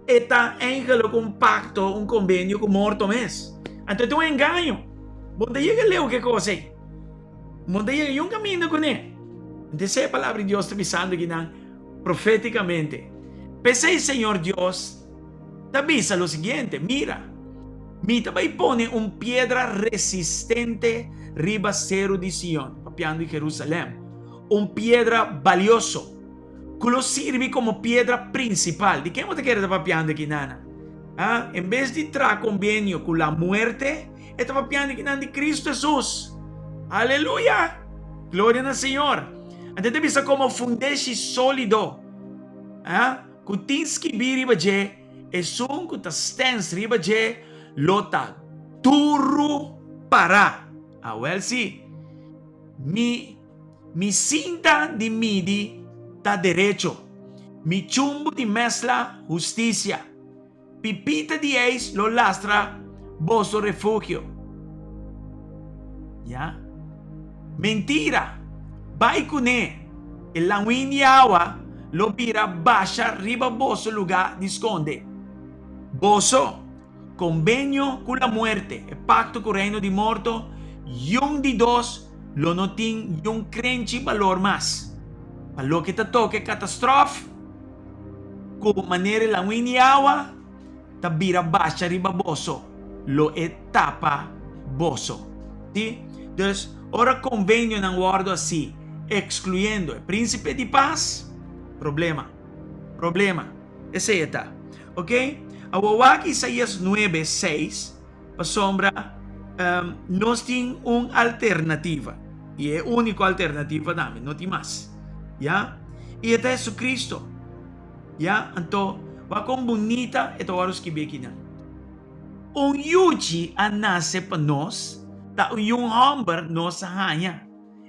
Speaker 1: e ta eigenlijk un pakto, un konvenio ku morto mes. Anto e ta un engaño. Bo no ta yega leu ku e kos ei. Bo no ta yega niun kaminda kuné. Anto esei e palabra di Dios ta bisando akinan profétikamente. P'esei Señor Dios ta bisa lo siguiente, Mira, mi ta bai pone un piedra resistente riba seru di Sion, papiando di Jerusalèm, un piedra balioso, ku lo sirbi komo piedra prinsipal. Di ken bo ta kere ta papiando aki, nana? Ha? En bes di traha kombenio ku la muerte, e ta papiando aki nan di Kristu Hesus. Aleluya! Gloria na Señor! Anto e ta bisa komo fundeshi sólido, ha? Ku tin skibí riba dje, Esun ku ta stens riba dje lo ta duru pará. Awèl sí, mi Mi sinta di midi ta derecho, mi chumbu di mesla hustisia. Pipita di eis lo lastra boso refugio. Ya. Mentira! Bai kuné! E lanwin di awa lo bira basha riba boso lugá di skonde. Boso, Kombenio ku la muerte, e pakto ku reino di morto, yun di dos lo no tin yun krenchi balor mas. Pa loke ta toka e katastrof, ku manera e lanwin di awa ta bira basha riba boso, lo e tapa boso. Si? Dus, ora konvenionan wòrdu hasi ekskluyendo e Prínsipe di Pas, problema. Problema. Esei e ta. Ok? Awor wak Isaías nuebe, seis, pasobra nos tin un alternativa. I e úniko alternativa tambe, no tin mas. Ya? I e ta Jesucristo. Ya? Anto, wak kon bunita e ta wòrdu skibí akinan. Un yuchi a nase pa nos, ta un yun hòmber nos a haña.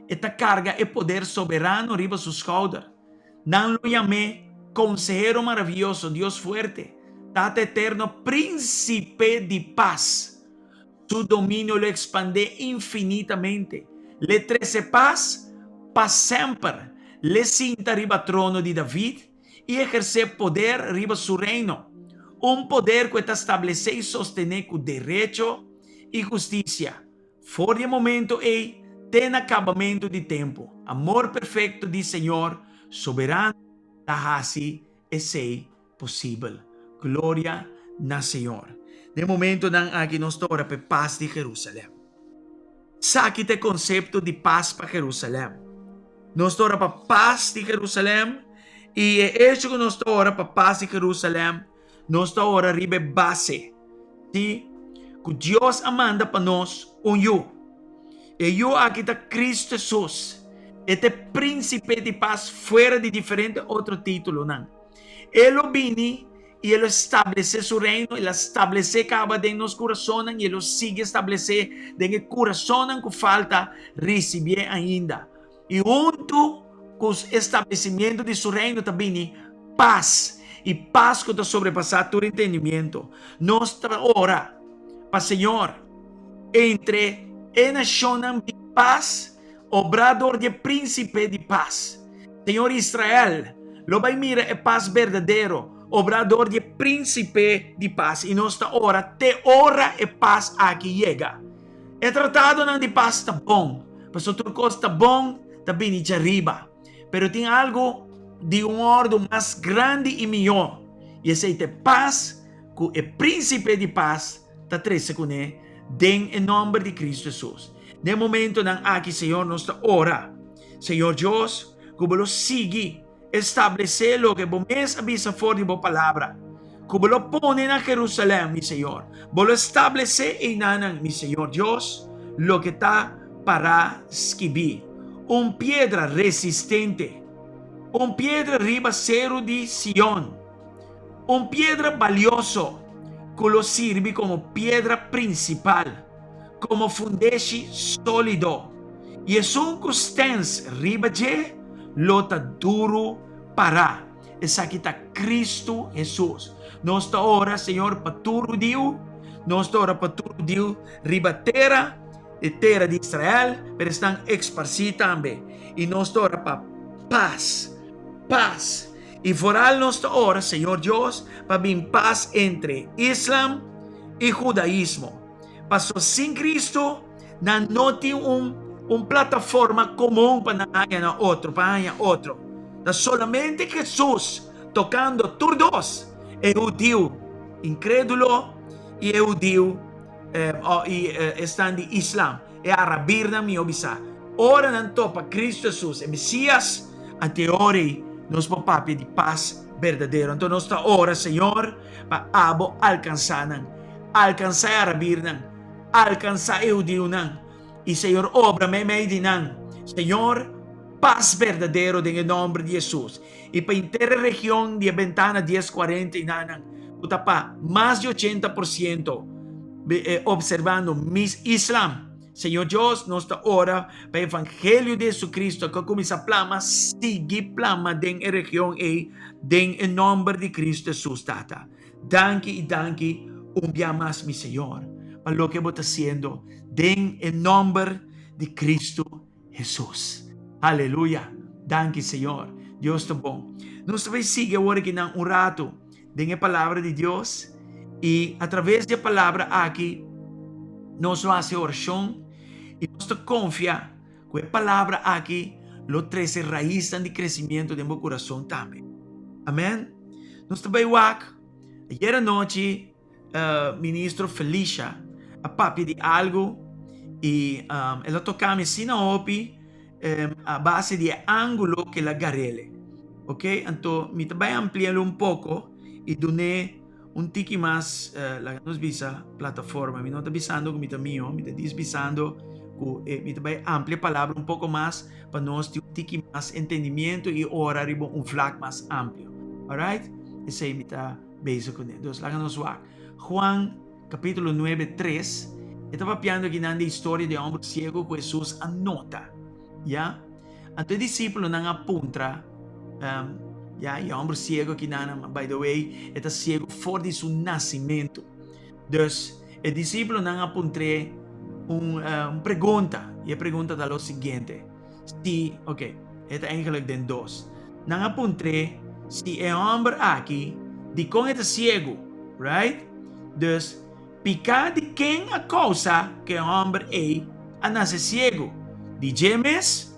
Speaker 1: E ta karga e poder soberano riba su skouder. Nan lo yam'é Konsehero Maravioso, Dios Fuerte, Tata Eterno, Prínsipe di Pas. Su dominio lo ekspandé infinitamente. L'e trese pas pa semper. L'e sinta riba trono di David i ehersé poder riba su reino, un poder ku e ta stablesé i sostené ku derecho i hustisia. For di e momento ei te na kabamentu di tempu, amor perfekto di Señor Soberano ta hasi esei posibel. Gloria na Señor! Den momentonan aki nos ta ora pa e pas di Jerusalèm. Esaki ta e konsepto di pas pa Jerusalèm. Nos ta ora pa pas di Jerusalèm i e echo ku nos ta ora pa pas di Jerusalèm, Nos ta ora riba e base di ku Dios a manda pa nos un yu. E yu aki ta Kristu Hesus. E ta e Prínsipe di Pas fuera di diferente otro títulonan. E lo bini i e lo establesé su reino, el a stablesé kaba den nos kurasonnan i e lo sigui establesé den e kurasonnan ku falta risibié ainda. I huntu ku establesimiento di su reino ta bini pas, i pas ku ta sobrepasá tur entendimiento. Nos ta ora pa Señor entre e nashonnan bin pas, obrá dor di e Prínsipe di Pas. Señor Israel lo bai mira e pas berdadero, obrá dor di e Prínsipe di Pas, i nos ta ora te ora e pas aki yega. E tratadonan di pas ta bon, pasobra tur kos ta bon ta bini djariba. Pero tin algu di un òrdu mas grandi i mihó, i esei ta e pas ku e Prínsipe di Pas ta trese kuné den e nòmber di Kristu Hesus. Den e momentonan aki, Señor, nos ta ora, Señor Dios, ku bo lo sigui Establesé loke bo mes a bisa for di bo palabra, ku bo lo pone na Jerusalèm, mi Señor. Bo lo establesé einanan, mi Señor Dios, loke ta pará skibí, un piedra resistente, un piedra riba seru di Sion, un piedra balioso ku lo sirbi komo piedra prinsipal, komo fundeshi sólido, i esun ku stens riba dje lo ta duru pará. Esaki ta Kristu Hesus. Nos ta ora, Señor, pa tur hudiu, nos ta ora pa tur hudiu riba tera, e tera di Israel, pero esnan eksparsí tambe. I nos ta ora pa pas, pas. I foral nos ta ora, Señor Dios, pa bin pas entre Islam i hudaismo. Paso sin Cristo nan no tin un un plataforma komun pa nan haña na otro, pa haña otro. Ta solamente Hesus tokando tur dos, e hudiu inkrédulo i e hudiu i esnan di islam, e arabirnan mihó bisá. Ora nan topa Kristu Hesus, e Mesias, anto e ora ei nos por papia di pas berdadero. Anto nos ta ora, Señor, pa abo alkansá nan. Alkansá e arabirnan, alkansá e hudiunan, i Señor obra meimei di nan. Señor, pas berdadero den e nòmber di Hesus. I pa henter e region di e bentana dies kuarenta i nannan ku ta pa mas di 80% observando mis islam. Señor Dios, nos ta ora pa e evangelio di Jesucristo ku a kuminsá plama sigui plama den e region ei den e nòmber di Cristo Hesus, Tata. Danki i danki un bia mas, mi Señor, pa loke bo ta hasiendo den e nòmber di Cristo Hesus. Aleluya! Danki Señor. Dios ta bon. Nos ta bai sigui awor akinan un ratu den e palabra di Dios i a traves di e palabra aki nos lo hasi orashon i nos ta konfia ku e palabra aki lo trese raisnan di kresimiento den bo kurason tambe. Amen. Nos ta bai wak ayer anochi Ministro Felicia a papia di algo y el a toca mi asina hopi a base di e angulo ke el a garele. Ok, anto mi ta bai amplialo un poco y dun'é un tiki mas, laga nos bisa, plataforma. Mi no ta bisando ku mi ta mio, mi ta dis bisando ku mi ta bai amplia palabra un poco mas pa nos tin un tiki mas entendimiento y ora riba un vlak mas amplio. Alright? Esei mi ta Bezig kuné. Dus laga nos wak. Juan kapítulo 9, 3, e ta papiando akinan di historia di e hòmber siego ku Hesus a nota. Ya? Anto e disípulonan a puntra, ya, e hòmber siego akinan, by the way, e ta siego for di su nasimentu. Dus, e disípulonan a puntr'é un, un pregunta, i e pregunta ta lo siguiente. Si, ok, e ta eigenlijk den dos. Nan a puntr'é si e hòmber aki, dikon e ta siegu, right? Dus, piká di ken a kousa ku e hòmber ei a nase siegu? Di dje mes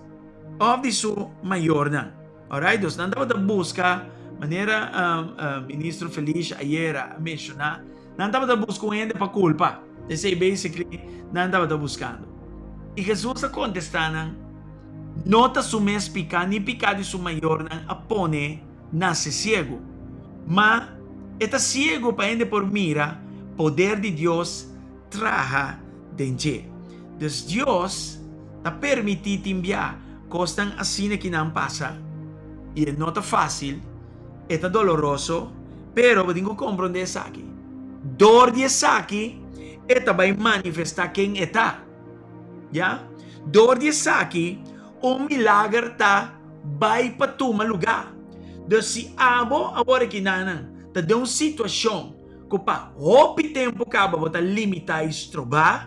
Speaker 1: òf di su mayornan? Alright, dus nan tabata buska, manera Ministro Felicia ayera a menshoná, nan tabata buska un hende pa kulpa. Esei basically nan tabata buskando. I Hesus a kontestá nan, No ta su mes piká ni piká di su mayornan a pone nase siegu, ma e ta siegu pa hende por mira poder di Dios traha den dje. Dus Dios ta permití tin bia kosnan asina ki nan pasa, i e no ta fásil, e ta doloroso, pero bo tin ku komprondé esaki, dor di esaki e ta bai manifestá ken e ta. Ya? Dor di esaki un milager ta bai pa tuma lugá. Dus si abo awor aki nan ta den un situashon ku pa hopi tempu kaba bo ta limitá i strobá,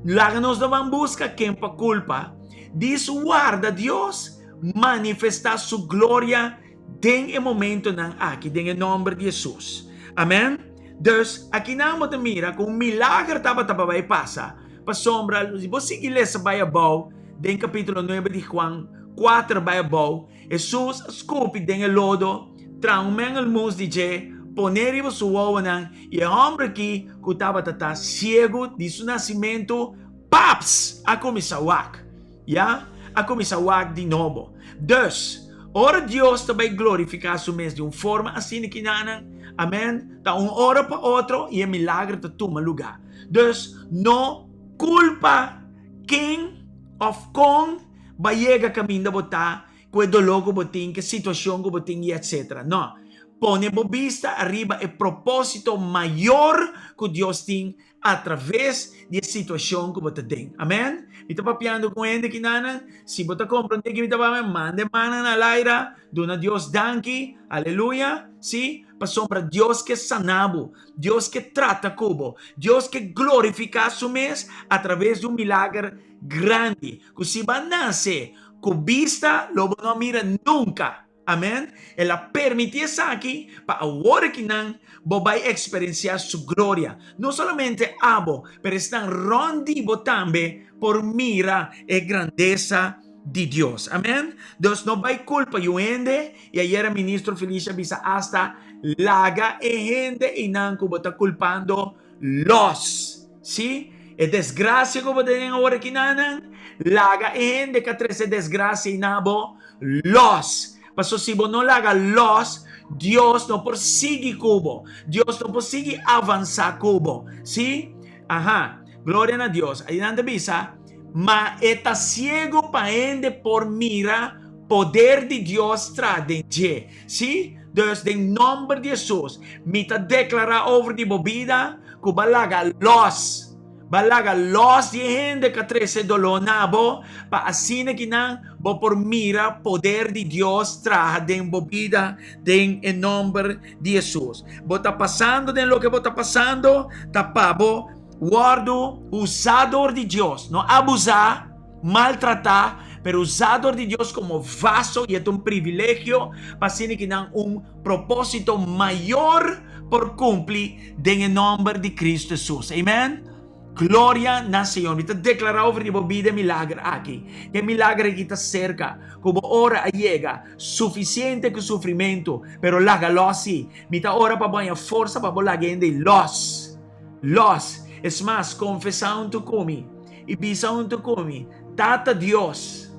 Speaker 1: laga nos no ban buska ken pa kulpa, dis warda Dios manifestá su gloria den e momentonan aki den e nòmber di Hesus. Amèn. Dus, akinan bo ta mira ku un milager tabata pa bai pasa, pasobra si bo sigui lesa bai abou den kapítulo nuebe di Juan, kuater bai abou, Hesus a skupi den e lodo, traha un mengelmoes di dje, pon'é riba su wowonan, i e hòmber akí ku tabata ta siegu di su nasimentu, paps! a kuminsá wak. Ya, a kuminsá wak di nobo. Dus, ora Dios ta bai glorifiká su mes di un forma asina kinanan, amèn, ta un ora pa otro i e milager ta tuma lugá. Dus, no kulpa ken òf kon bo a yega kaminda bo ta, ku e doló ku bo tin, ku e situashon ku bo tin i etsetera. No. Pone bo bista ariba e propósito mayor ku Dios tin atraves di e situashon ku bo ta den. Amen. Mi ta papiando ku hende kinanan. Si bo ta komprondé ke mi ta papia, manda e mannan na laira, duna Dios danki. Aleluya. Sí, pasobra Dios ke sana bo. Dios ke trata ku bo. Dios ke glorifiká su mes atraves di un milager grandi. Ku si bo a nase ku bista, lo bo no a mira nunka. Amen. El a permití esaki pa awor akinan bo bai eksperensiá su gloria. No solamente abo, pero esnan rònt di bo tambe por mira e grandesa di Dios. Amen. Dus no bai kulpa yu hende, i ayera Ministro Felicia a bisa asta laga e hende einan ku bo ta kulpando lòs. Sí, e desgrasia ku bo ta den awor akinanan, laga e hende ku a trese desgrasia ei na bo lòs. Pasobra si bo no laga lòs, Dios no por sigui ku bo. Dios no por sigui avansá ku bo. Sí? Aha. Gloria na Dios. Ahí nan ta bisa, Ma e ta siego pa hende por mira poder di Dios tra den dje. Sí? Dus den nòmber di Hesus, mi ta deklará over di bo bida ku bo a laga lòs. Bo a laga lòs di e hende ku a trese doló na bo, pa asina ki nan bo por mira poder di Dios traha den bo bida den e nòmber di Hesus. Bo ta pasando den loke bo ta pasando, ta pa bo wòrdu usá dor di Dios, no abusá, maltratá, pero usá dor di Dios komo vaso i e ta un privilegio pa asina ki nan un propósito mayor por kumpli den e nòmber di Kristu Hesus. Amen. Gloria na Señor. Mi ta deklará over di bo bida e milager aki. Ku e milager aki ta serka. Ku bo ora a yega. Sufisiente ku sufrimentu, pero laga lòs si. Mi ta ora pa bo haña forsa pa bo laga hende lòs. Lòs. Es mas, konfesá huntu ku mi i bisa huntu ku mi, Tata Dios,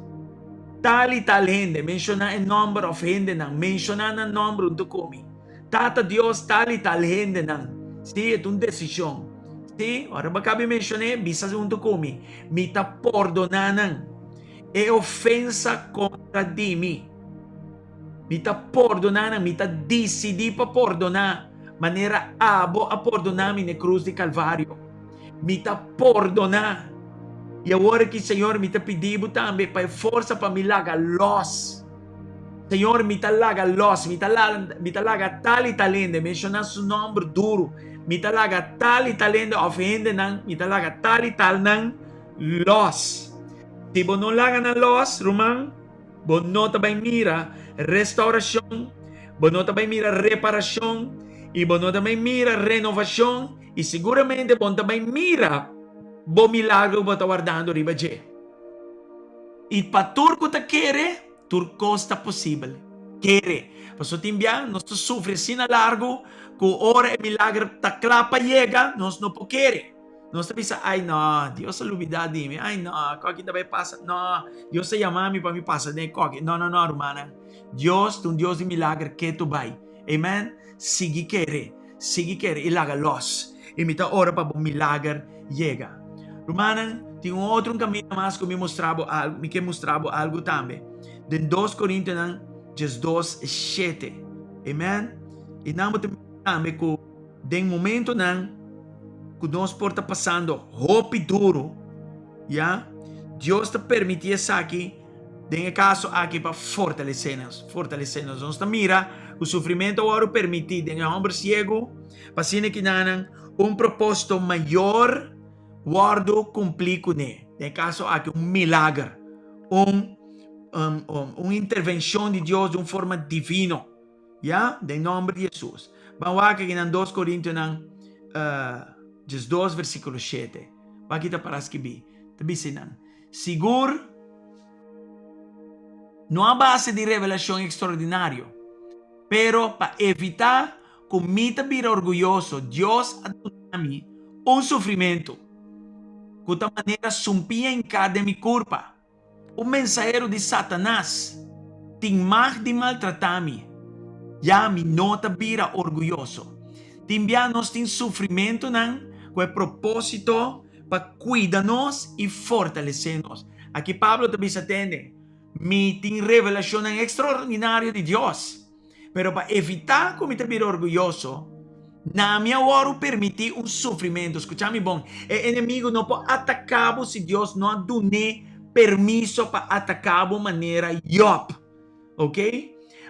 Speaker 1: tal i tal hende, menshoná e nòmber òf hendenan, menshoná nan nòmber huntu ku mi. Tata Dios, tal i tal hendenan. Sí, e ta un desishon. Sí, ora bo a kabi menshon'é, bisa huntu ku mi, Mi ta pordoná nan e ofensa kontra di mi. Mi ta pordoná nan, mi ta disidí pa pordoná, manera abo a pordoná mi na e krus di Kalvario. Mi ta pordoná. I awor aki, Señor, mi ta pidi bo tambe pa e forsa pa mi laga lòs. Señor, mi ta laga lòs, mi ta mi ta laga tal i tal hende, menshoná su nòmber duru, mi ta laga tal i tal hende òf hendenan, mi ta laga tal i tal nan lòs. Si bo no laga nan lòs, ruman, bo no ta bai mira restaurashon, bo no ta bai mira reparashon, i bo no ta bai mira renovashon, i siguramente bo no ta bai mira bo milagro ku bo ta wardando riba dje. I pa tur ku ta kere, tur kos ta posibel. Kere. Pasobra tin bia nos ta sufri asina largu ku ora e milager ta kla pa yega, nos no por kere. Nos ta bisa, Ai no, Dios a lubidá di mi. Ai no, koki ta bai pasa. No, Dios a yama mi pa mi pasa den e koki. No, no, no, rumannan. Dios ta un Dios di milager ketu bai. Amen. Sigui kere. Sigui kere i laga los. I mi ta ora pa bo milager yega. Rumannan, tin un otro un kaminda mas ku mi mustra bo algu, mi ke mustra bo algu tambe. Den dos Korintionan 12, 7. Amen. I nan bo ta mira tambe ku den momentonan ku nos por ta pasando hopi duru, ya, Dios ta permití esaki Den e kaso aki pa fortalesé nos, fortalesé nos. Nos ta mira ku sufrimentu a wòrdu permití den e hòmber siegu pa asina kinanan un propósito mayor wòrdu kumplí kuné. Den e kaso aki un milager, un un intervenshon di Dios di un forma divino. Ya, den nòmber di Hesus. Ban wak aki nan dos Korintionan 12 versíkulo 7. Wak ki ta para skibí. Ta bisa nan. Sigur, no a base di revelashon ekstraordinario, pero pa evitá ku mi ta bira orguyoso, Dios a duna mi un sufrimentu ku ta manera sumpia hinká den mi kurpa. Un mensahero di Satanas tin mag di maltratá mi, ya mi no ta bira orguyoso. Tin bia nos tin sufrimentunan ku e propósito pa kuida nos i fortalesé nos. Aki Pablo ta bisa, Tende, mi tin revelashonnan ekstraordinario di Dios, pero pa evitá ku mi ta bira orguyoso, na mi a wòrdu permití un sufrimentu. Skucha mi bon, e enemigu no por ataká bo si Dios no a dun'é permiso pa ataká bo manera Yòb. Ok?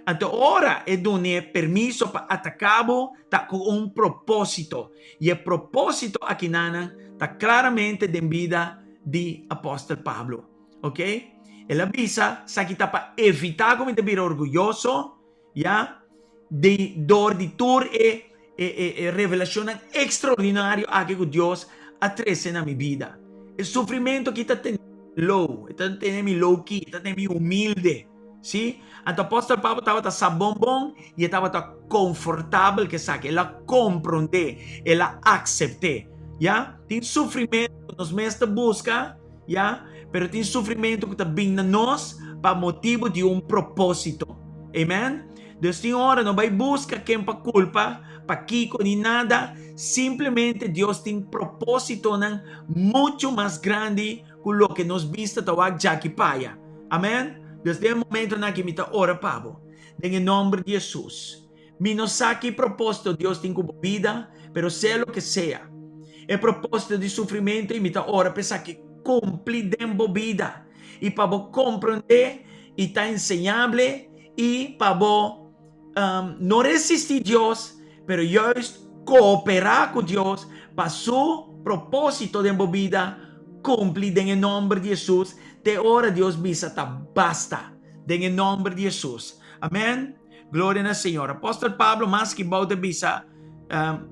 Speaker 1: Anto ora e dun'é permiso pa ataká bo ta ku un propósito. I e propósito akinanan ta klaramente den bida di apòstel Pablo. Ok? El a bisa, Esaki ta pa evitá ku mi ta bira orguyoso, ya, di dor di tur e e revelashonnan ekstraordinario aki ku Dios a trese na mi bida. E sufrimentu aki ta tene mi low, e ta tene mi low key, e ta tene mi humilde. Sí, anto apòstel Pablo tabata sa bon bon i e tabata konfortabel ku esaki. El a komprondé, el a aksept'é. Ya, tin sufrimentu ku nos mes ta buska, ya, pero tin sufrimentu ku ta bin na nos pa motibu di un propósito. Amen. Dus tin ora no bai buska ken pa kulpa, pakiko ni nada, simplemente Dios tin propósitonan muchu mas grandi ku loke nos bista ta wak djaki paya. Amen. Dus den e momentonan aki mi ta ora pa bo, den e nomber di Hesus. Mi no sa ki proposito Dios tin ku bo bida, pero sea loke sea e proposito di sufrimento i mi ta ora pa esaki kumpli den bo bida i pa bo komprende i ta enseñable i pa bo no resistí Dios, pero juist kooperá ku Dios pa su propósito den bo bida kumpli den e nòmber di Hesus te ora Dios bisa ta basta den e nòmber di Hesus. Amèn. Gloria na Señor. Apòstel Pablo mas ki bou ta bisa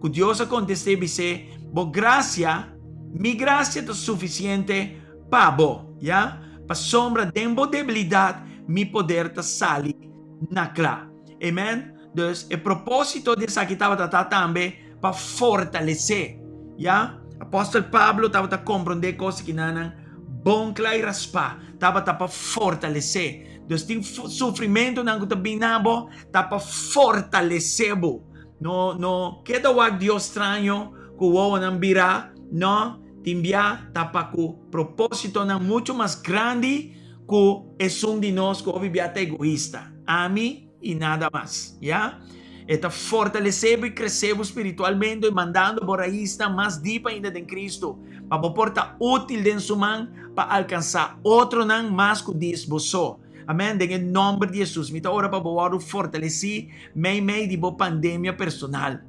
Speaker 1: ku Dios a kontest'é bis'é, Bo grasia, mi grasia ta sufisiente pa bo, ya, pasobra den bo debilidat mi poder ta sali na kla. Amen. Dus e propósito di esaki tabata ta tambe pa fortalesé. Ya? Apòstel Pablo tabata komprondé kos kinanan bon kla i raspá. Tabata pa fortalesé. Dus tin sufrimentunan ku ta bin na bo, ta pa fortalesé bo. No, no keda wak Dios straño ku wowonan birá. No, tin bia ta pa ku propósitonan muchu mas grandi ku esun di nos ku hopi bia ta egoista, ami i nada mas, ya. E ta fortalesé bo i kresé bo spiritualmente i mandando bo raisnan mas dip ainda den Kristu, pa bo por ta útil den Su man pa alkansá otronan mas ku dis bo so. Amèn. Den e nòmber di Hesus, mi ta ora pa bo wòrdu fortalesí meimei di bo pandemia personal.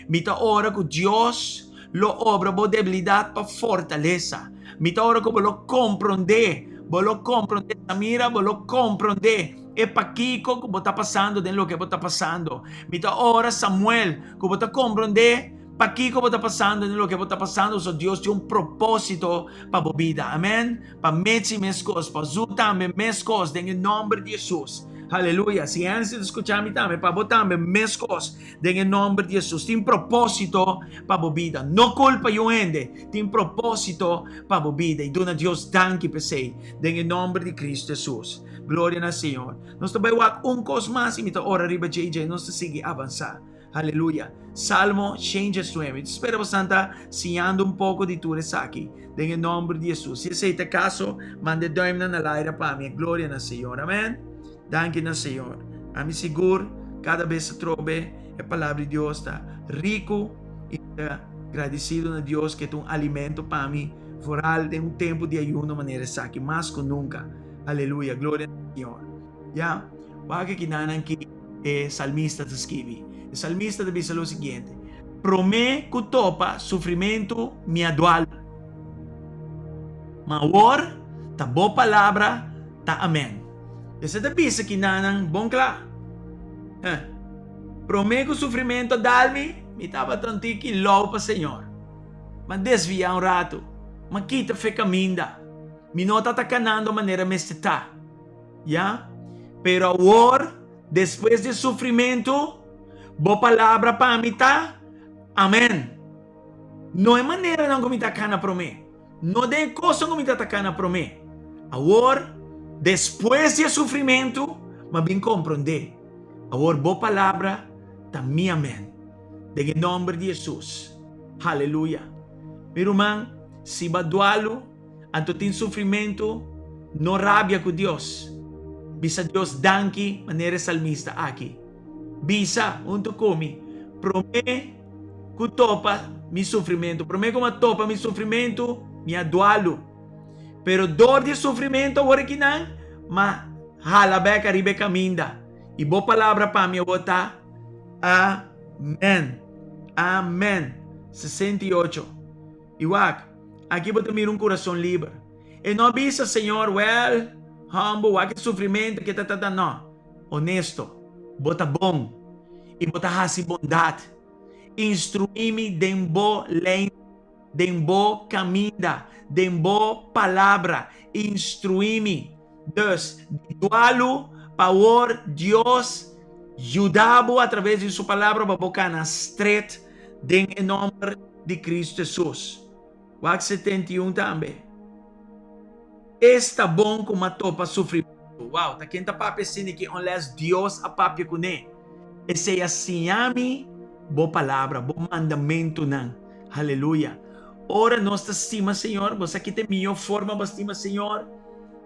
Speaker 1: Mi ta ora ku Dios lo obra bo debilidat pa fortalesa. Mi ta ora ku bo lo komprondé, bo lo komprondé, Samira, bo lo komprondé e pakiko ku bo ta pasando den loke bo ta pasando. Mi ta ora, Samuel, ku bo ta komprondé pakiko bo ta pasando den loke bo ta pasando, pasobra Dios tin un propósito pa bo bida. Amèn. Pa Mitzi meskos, pa Zu tambe meskos, den e nòmber di Hesus. Haleluya. Si Hensi ta skucha mi tambe, pa bo tambe meskos. Den e nomber di Hesus. Tin propósito pa bo bida. No kulpa yu hende. Tin propósito pa bo bida. I duna Dios danki p'esei. Den e nomber di Cristo Hesus. Gloria na Señor. Nos ta bai wak un kos mas i mi ta ora riba dje i dje nos ta sigui avansá. Aleluya. Salmo 119. Mi ta spera bosan ta siñando un poko di tur esaki. Den e nomber di Hesus. Si esei ta e kaso, manda e duimnan na laira pa mi. Gloria na Señor. Amen. Danki na Señor. Ami sigur kada bes atrobe e palabra di Dios ta riku i mi ta gradisido na Dios ke ta un alimento pa mi foral den un tempu di ayuno manera esaki mas ku nunka. Aleluya, gloria na Señor. Ya, wak aki nan ki e salmista ta skibi. E salmista ta bisa lo siguiente, Promé ku topa sufrimentu mi a dual, ma awor ta bo palabra ta amèn. Esei ta bisa ki nannan bon kla. Heh. Promé ku sufrimentu a dal mi, mi tabata un tiki lou pa Señor. M'a desviá un ratu. M'a kita fe kaminda. Mi no tabata kanando manera mester ta. Ya. Pero awor, despues di sufrimentu, bo palabra pa mi ta amèn. No e maneranan ku mi ta kana promé. No den e kosnan ku mi ta taka na promé. Awor, despues di e sufrimentu, mi a bin komprondé. Awor bo palabra ta mi amèn. Den e nòmber di Hesus. Haleluya. Mi ruman, si bo a dualu, anto tin sufrimentu, no rabia ku Dios. Bisa Dios danki manera e salmista aki. Bisa huntu ku mi, Promé ku topa mi sufrimentu, promé ku mi a topa mi sufrimentu, mi a dualu. Pero dor di e sufrimentu awor akinan, m'a hala bèk ariba e kaminda. I bo palabra pa mi awor ta, Amèn. Amèn. 68. I wak, aki bo ta mira un kurason liber. E no a bisa, Señor, wèl. Humble, wak e sufrimentu ke ta ta ta no. Honesto, bo ta bon i bo ta hasi bondat. Instruí mi den bo lei, den bo kaminda, den bo palabra. Instruí mi. Dus, di dualu pa awor Dios yuda bo atraves di su palabra pa bo kana stret den e nòmber di Kristu Hesus. Wak 71 tambe. Esta bon ku m'a topa sufrimentu. Wow, ta ken ta papia asina ki unless Dios a papia kuné? Esei a siña mi bo palabra, bo mandamentunan. Haleluya. Ora nos ta stima Señor, bo sa ki ta e mihó forma pa stima Señor?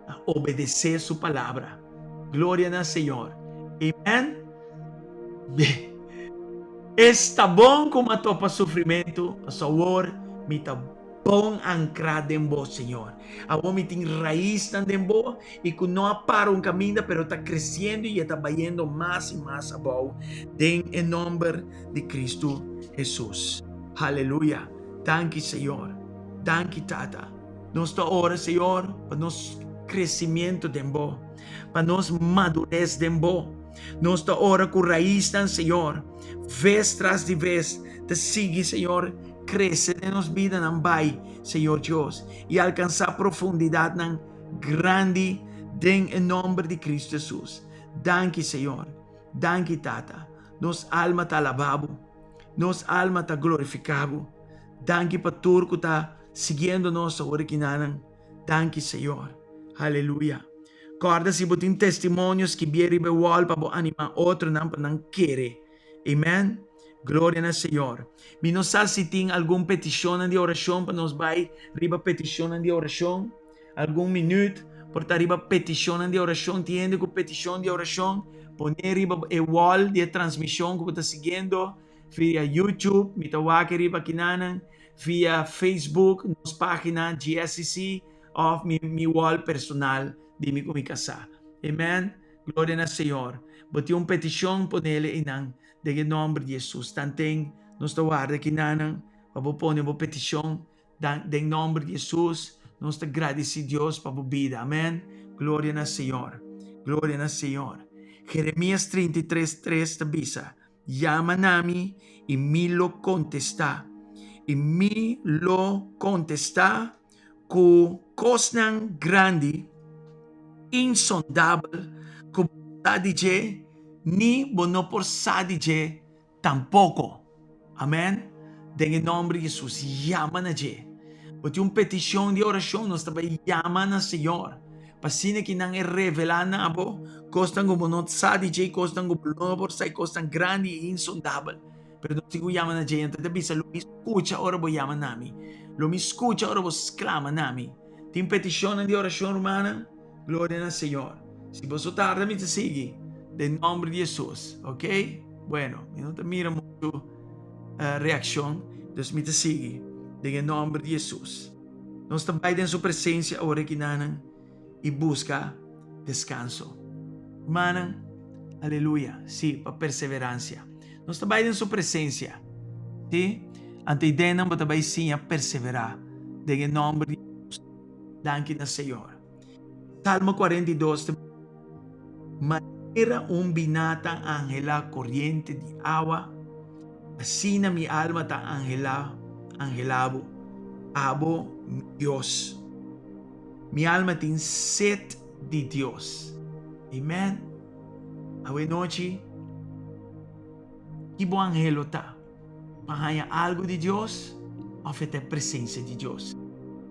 Speaker 1: Na obedesé su palabra. Gloria na Señor. Amen. Esta bon ku m'a topa sufrimentu, pasobra awor mi ta bon ankrá den bo, Señor. Awor mi tin raisnan den bo i ku no a para un kaminda, pero ta kresiendo i e ta bayendo mas i mas abou den e nòmber di Kristu Hesus. Haleluya! Danki, Señor. Danki, Tata. Nos ta ora, Señor, pa nos kresimiento den bo, pa nos madures den bo. Nos ta ora ku raisnan, Señor, ves tras di ves ta sigui, Señor, krese den nos bidanan bai, Señor Dios, i alkansá profundidatnan grandi den e nòmber di Kristu Hesus. Danki, Señor. Danki, Tata. Nos alma ta alabá Bo. Nos alma ta glorifiká Bo. Danki pa tur ku ta siguiendo nos awor akinanan. Danki, Señor. Aleluya. Kòrda si bo tin testimonio, skibié riba e wòl pa bo animá otronan pa nan kere. Amen. Gloria na Señor. Mi no sa si tin algun petishonnan di orashon pa nos bai riba petishonnan di orashon. Algun minüt por ta riba petishonnan di orashon. Tin hende ku petishon di orashon? Pone riba e wòl di e transmishon ku bo ta siguiendo via YouTube. Mi ta wak riba kinanan via Facebook, nos página GSCC òf mi mi wòl personal di mi ku mi kasá. Amen. Gloria na Señor. Bo tin un petishon ponele einan den e nòmber di Hesus. Tanten nos ta warda kinanan pa bo pone bo petishon den nòmber di Hesus. Nos ta gradisí Dios pa bo bida. Amen. Gloria na Señor. Gloria na Señor. Jeremias 33, 3 ta bisa, Yama na mi i mi lo kontestá, i mi lo kontestá ku kosnan grandi insondabel ku bo no sa di dje ni bo no por sa di dje tampoko. Amen. Den e nòmber di Hesus, yama na dje. Bo tin un petishon di orashon, nos ta bai yama na Señor pa asina ki nan e revelá na bo kosnan ku bo no sa di dje i kosnan ku bo no por sa i kosnan grandi i insondabel. Pero nos tin ku yama na dje. Anto e ta bisa, Lo mi skucha ora bo yama na mi. Lo mi skucha ora bo sklama na mi. Tin petishonnan di orashon, rumannan? Gloria na Señor. Si boso tarda mi ta sigui den nòmber di Hesus. Ok? Bueno, mi no ta mira muchu reakshon, dus mi ta sigui den e nòmber di Hesus. Nos ta bai den su presensia ora ki nanan i buska deskanso. Rumannan, aleluya, sí, pa perseveransia. Nos ta bai den su presensia, sí, anto i den nan bo ta bai siña perseverá den e nòmber di Hesus. Danki na Señor. Salmo 42 ta bisa, Manera un biná ta anhelá koriente di awa, asina mi alma ta anhelá, anhelá bo, abo, mi Dios. Mi alma tin set di Dios. Amen. Awe nochi, ki bo anhelo ta? Pa haña algu di Dios òf e ta e presensia di Dios?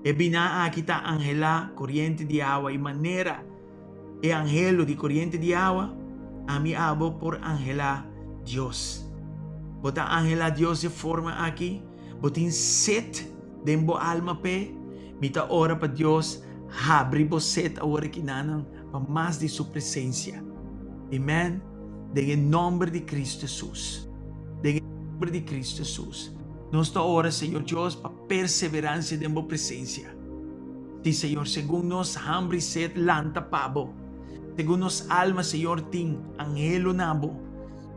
Speaker 1: E biná aki ta anhelá koriente di awa i manera e anhelo di koriente di awa, ami abo por anhelá Dios. Bo ta anhelá Dios di e forma aki? Bo tin set den bo alma p'e? Mi ta ora pa Dios habri bo set awor akinanan pa mas di su presensia. Amen. Den e nòmber di Kristu Hesus. Den e nòmber di Kristu Hesus. Nos ta ora, Señor Dios, pa perseveransia den bo presensia. Sí, Señor, segun nos hamber i sed lanta pa bo, segun nos alma, Señor, tin anhelo na bo,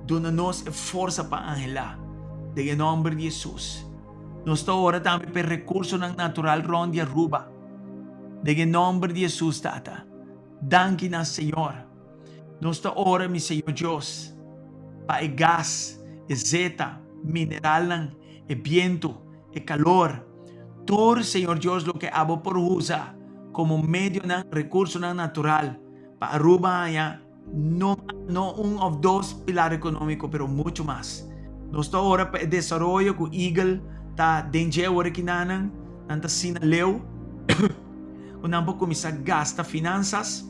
Speaker 1: duna nos e forsa pa anhelá. Den e nòmber di Hesus. Nos ta ora tambe pa e rekursonan natural rònt di Aruba. Den e nòmber di Hesus, Tata. Danki na Señor. Nos ta ora, mi Señor Dios, pa e gas, e zeta, mineralnan, e bientu, e kalor, tur, Señor Dios, loke abo por usa komo medionan, rekursonan natural pa Aruba haña no no un òf dos pilar ekonómiko, pero muchu mas. Nos ta ora pa e desaroyo ku Eagle ta den dje awor aki nan, nan ta asina leu ku nan por kuminsá gasta finansas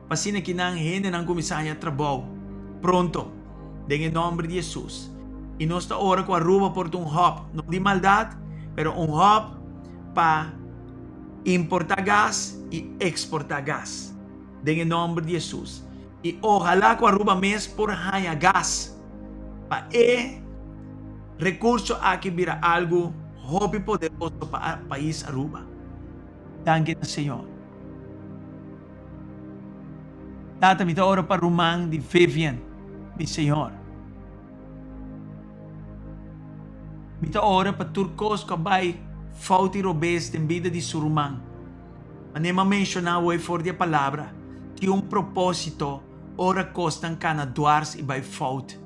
Speaker 1: pa asina ki nan hendenan kuminsá haña trabou pronto den e nòmber di Hesus. I nos ta ora ku Aruba por ta un hub, no di maldat, pero un hub pa importá gas i eksportá gas. Den e nòmber di Hesus. I ohalá ku Aruba mes por haña gas pa e rekurso aki bira algu hopi poderoso pa pais Aruba. Danki na Señor. Tata, mi ta ora pa ruman di Vivian, mi Señor. Mi ta ora pa tur kos ku a bai fout i robes den bida di su ruman. Manera mi a menshoná awor for di e Palabra, tin un propósito ora kosnan kana dwars i bai fout.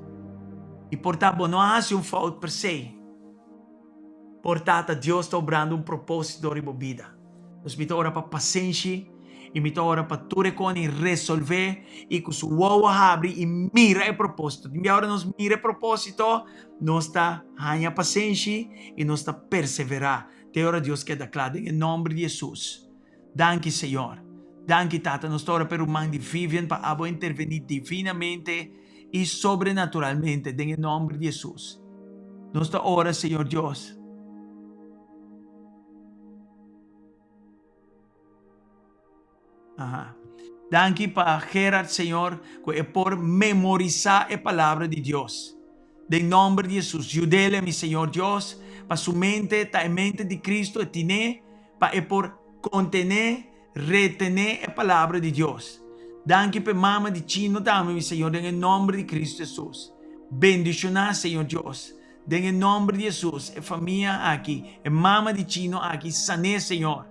Speaker 1: I por ta bo no a hasi un fout per se. Por ta ta Dios ta obrando un propósito riba bo bida. Dus mi ta ora pa pasenshi i mi ta ora pa tur e koni resolvé i ku su wowo habri i mira e propósito. Tin bia ora nos mira e propósito, nos ta haña pasenshi i nos ta perseverá. Te ora Dios keda kla den e nomber di Hesus. Danki Señor. Danki Tata. Nos ta ora pa e ruman di Vivian pa abo interveni divinamente y sobrenaturalmente den e nomber di Hesus. Nos ta ora Señor Dios. Aha. Danki pa Gerard, Señor, ku e por memorisá e palabra di Dios. Den nomber di Hesus, yud'el, mi Señor Dios, pa su mente ta e mente di Cristo, e tiné pa e por kontené, retené e palabra di Dios. Danki pa e mama di Chino tambe, mi Señor, den e nomber di Cristo Hesus. Bendishoná, Señor Dios, den e nomber di Hesus, e famia aki, e mama di Chino aki, sané, Señor.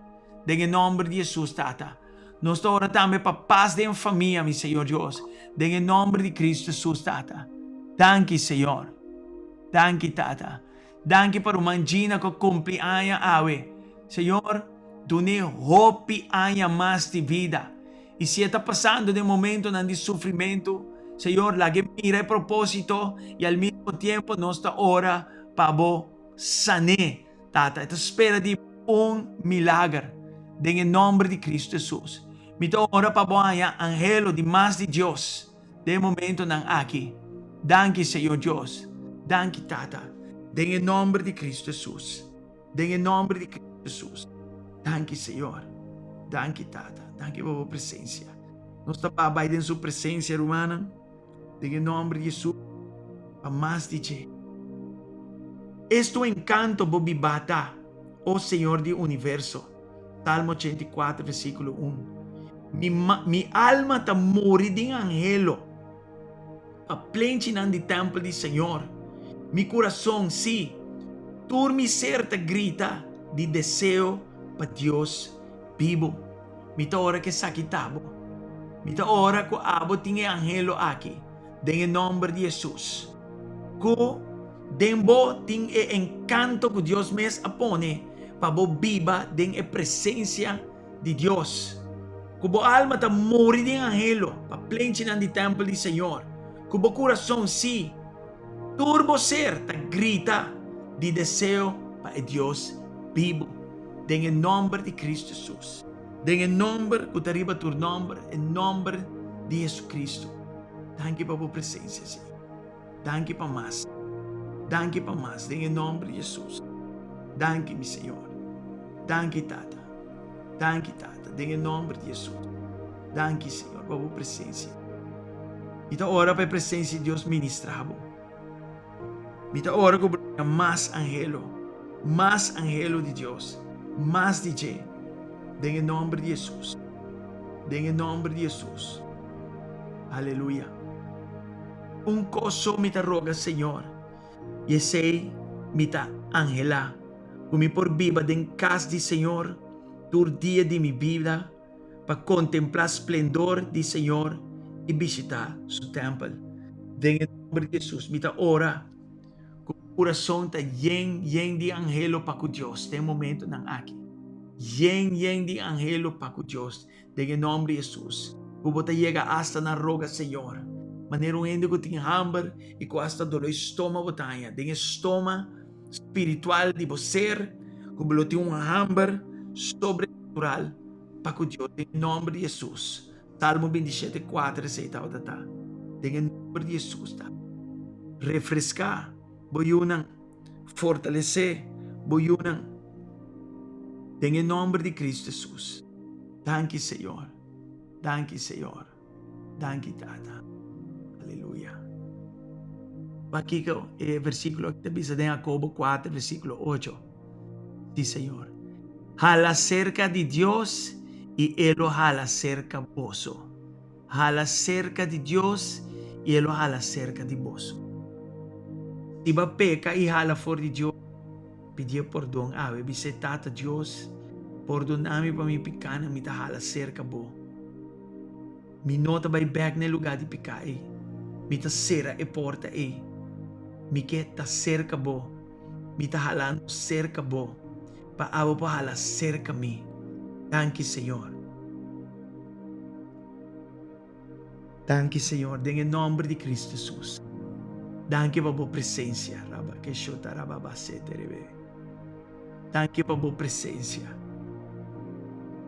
Speaker 1: Den e nomber di Hesus, Tata. Nos ta ora tambe pa pas den famia, mi Señor Dios. Den e nomber di Cristo Hesus, Tata. Danki, Señor. Danki, Tata. Danki pa ruman Gina ku a kumpli aña awe. Señor, dun'é hopi aña mas di vida. I si e ta pasando den momentonan di sufrimentu, Señor, lag'é mira e propósito i al mismo tiempo nos ta ora pa bo san'é. Tata, e ta spera di un milager den e nomber di Cristo Jesus. Mi ta ora pa bo haña anhelo di mas di Dios den e momentonan aki. Danki, Señor Dios. Danki, Tata, den e nomber di Cristo Jesus. Den e nomber di Cristo Jesus. Danki, Señor. Danki, Tata. Danki pa bo presencia. Nos ta bai den su presencia, rumannan. Den e nomber di Jesus, pa mas di dje. Esto encanto bo bibá ta, o Señor di universo. Salmo 84, versículo 1. Mi, mi alma ta muri den anhelo pa plenchinan di tempel di Señor. Mi curason, sí, tur mi ser ta grita di deseo pa Dios bibo. Mi ta ora ku esaki ta bo. Mi ta ora ku abo tin e anhelo aki, den e nòmber di Hesus. Ku den bo tin e enkanto ku Dios mes a pone pa bo biba den e presensia di Dios. Ku bo alma ta muri den anhelo pa plenchinan di tèmpel di Señor. Ku bo kurason, sí, tur bo ser ta grita di deseo pa e Dios bibu. Den e nòmber di Kristu Hesus. Den e nòmber ku ta riba tur nòmber, e nòmber di Hesu-Kristu. Danki pa bo presensia, Señor. Danki pa mas. Danki pa mas den e nòmber di Hesus. Danki, mi Señor. Danki, Tata. Danki, Tata, den e nòmber di Hesus. Danki, Señor, pa bo presensia. Mi ta ora pa e presensia di Dios ministra bo. Mi ta ora ku bo lo mas anhelo, mas anhelo di Dios, mas di dje, den e nomber di Hesus, den e nomber di Hesus. Aleluya. Un kos so mi ta roga Señor, i esei mi ta anhelá, ku mi por biba den kas di Señor tur dia di mi bida. pa kontemplá splendor di Señor i bishitá su tèmpel. Den e nòmber di Hesus mi ta ora ku bo kurason ta yen yen di anhelo pa ku Dios den e momentonan aki. Yen yen di anhelo pa ku Dios den e nòmber di Hesus. Ku bo ta yega asta na roga Señor manera un hende ku tin hamber i ku asta doló e stoma bo ta haña den e stoma spiritual di bo ser ku bo lo tin un hamber sobrenatural pa ku Dios den e nòmber di Hesus. Salmo 27, 4 esei tabata ta. Den e nòmber di Hesus ta refreská bo yunan, fortalesé bo yunan den e nòmber di Kristu Hesus. Danki Señor, danki Señor, danki Tata. Aleluya. Pakiko e versíkulo aki ta bisa den Jakobo 4 versíkulo 8? Sí, Señor. Hala serka di Dios i E lo hala serka boso. Hala serka di Dios i E lo hala serka di boso. Si bo a peka i hala for di Dios, pidié pordon awe. Bis'é, Tata Dios, pordona mi pa mi pikánan, mi ta hala serka bo. Mi no ta bai bèk na e lugá di piká ei. Mi ta sera e porta ei. Mi ke ta serka bo. Mi ta halando serka bo, pa abo por hala serka mi. Danki, Señor. Danki, Señor, den e nòmber di Kristu Hesus. Danki pa bo presensia. Raba ke shota raba ba sete rebe. Danki pa bo presensia.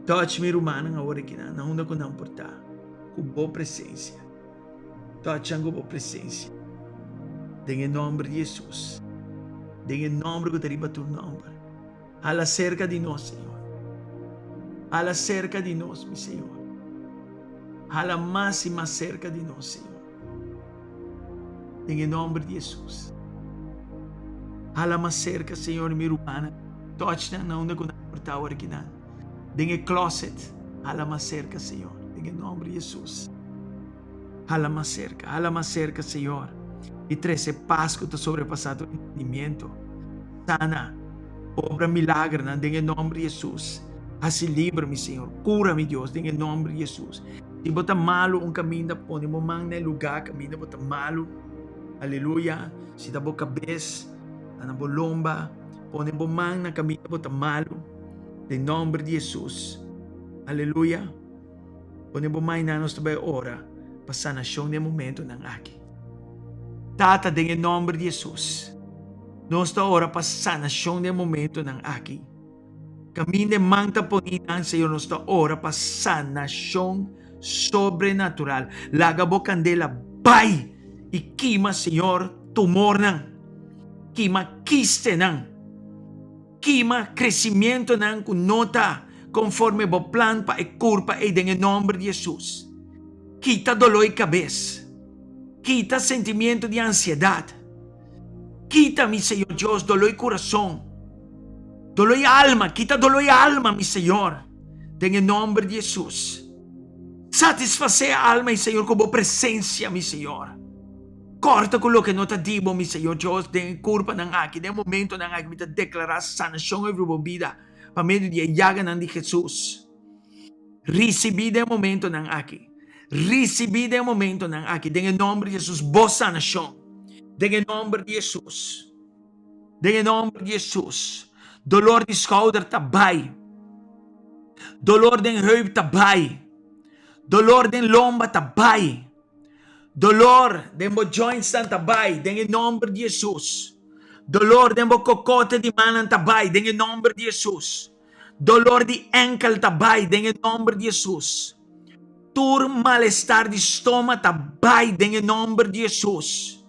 Speaker 1: Touch mi rumannan awor akinan, na unda ku nan por ta, ku bo presensia. Touchan ku bo presensia. Den e nòmber di Hesus. Den e nòmber ku ta riba tur nòmber. Hala serka di nos, Señor. Hala serka di nos, mi Señor. Hala mas i mas serka di nos, Señor. Den e nòmber di Hesus. Hala mas serka, Señor, mi rumannan. Touch nan na unda ku nan por ta awor akinan. Den e closet, hala mas serka, Señor. Den e nòmber di Hesus. Hala mas serka, hala mas serka, Señor. I trese pas ku ta sobrepasá tur entendimiento. Sana, obra milagernan den e nòmber di Hesus. Hasi liber, mi Señor. Kura, mi Dios, den e nòmber di Hesus. Si bo ta malu un kaminda, pone bo man na e lugá kaminda bo ta malu. Aleluya. Si ta bo kabes, ta na bo lomba, pone bo man na kaminda bo ta malu. Den nòmber di Hesus. Aleluya. Pone bo man na nos ta bai ora pa sanashon den e momentonan aki. Tata, den e nòmber di Hesus, nos ta ora pa sanashon den e momentonan aki. Kaminda e man ta poni nan, Señor, nos ta ora pa sanashon sobrenatural. Laga bo kandela bai i kima, Señor, tumornan, kima kistenan, kima kresimientonan ku no ta konforme bo plan pa e kurpa ei den e nòmber di Hesus. Kita doló i kabes. Kita sentimiento di ansiedat. Kita, mi Señor Dios, doló i kurason, doló i alma, kita doló i alma, mi Señor, den e nòmber di Hesus. Satisfasé e alma i, Señor, ku bo presensia, mi Señor. Kòrta ku loke no ta di bo, mi Señor Dios, den e kurpanan aki, den e momentonan aki, mi ta deklará sanashon over bo bida pa medio di e yaganan di Hesus. Risibí den e momentonan aki. Risibí den e momentonan aki, den e nòmber di Hesus, bo sanashon. Den e nòmber di Hesus. Den e nòmber di Hesus. Dolor di skouder ta bai. Dolor den heup ta bai. Dolor den lomba ta bai. Dolor den bo jointsnan ta bai den e nòmber di Hesus. Dolor den bo kokote di mannan ta bai den e nòmber di Hesus. Dolor di enkel ta bai den e nomber di Hesus. Tur malestar di stoma ta bai den e nomber di Hesus.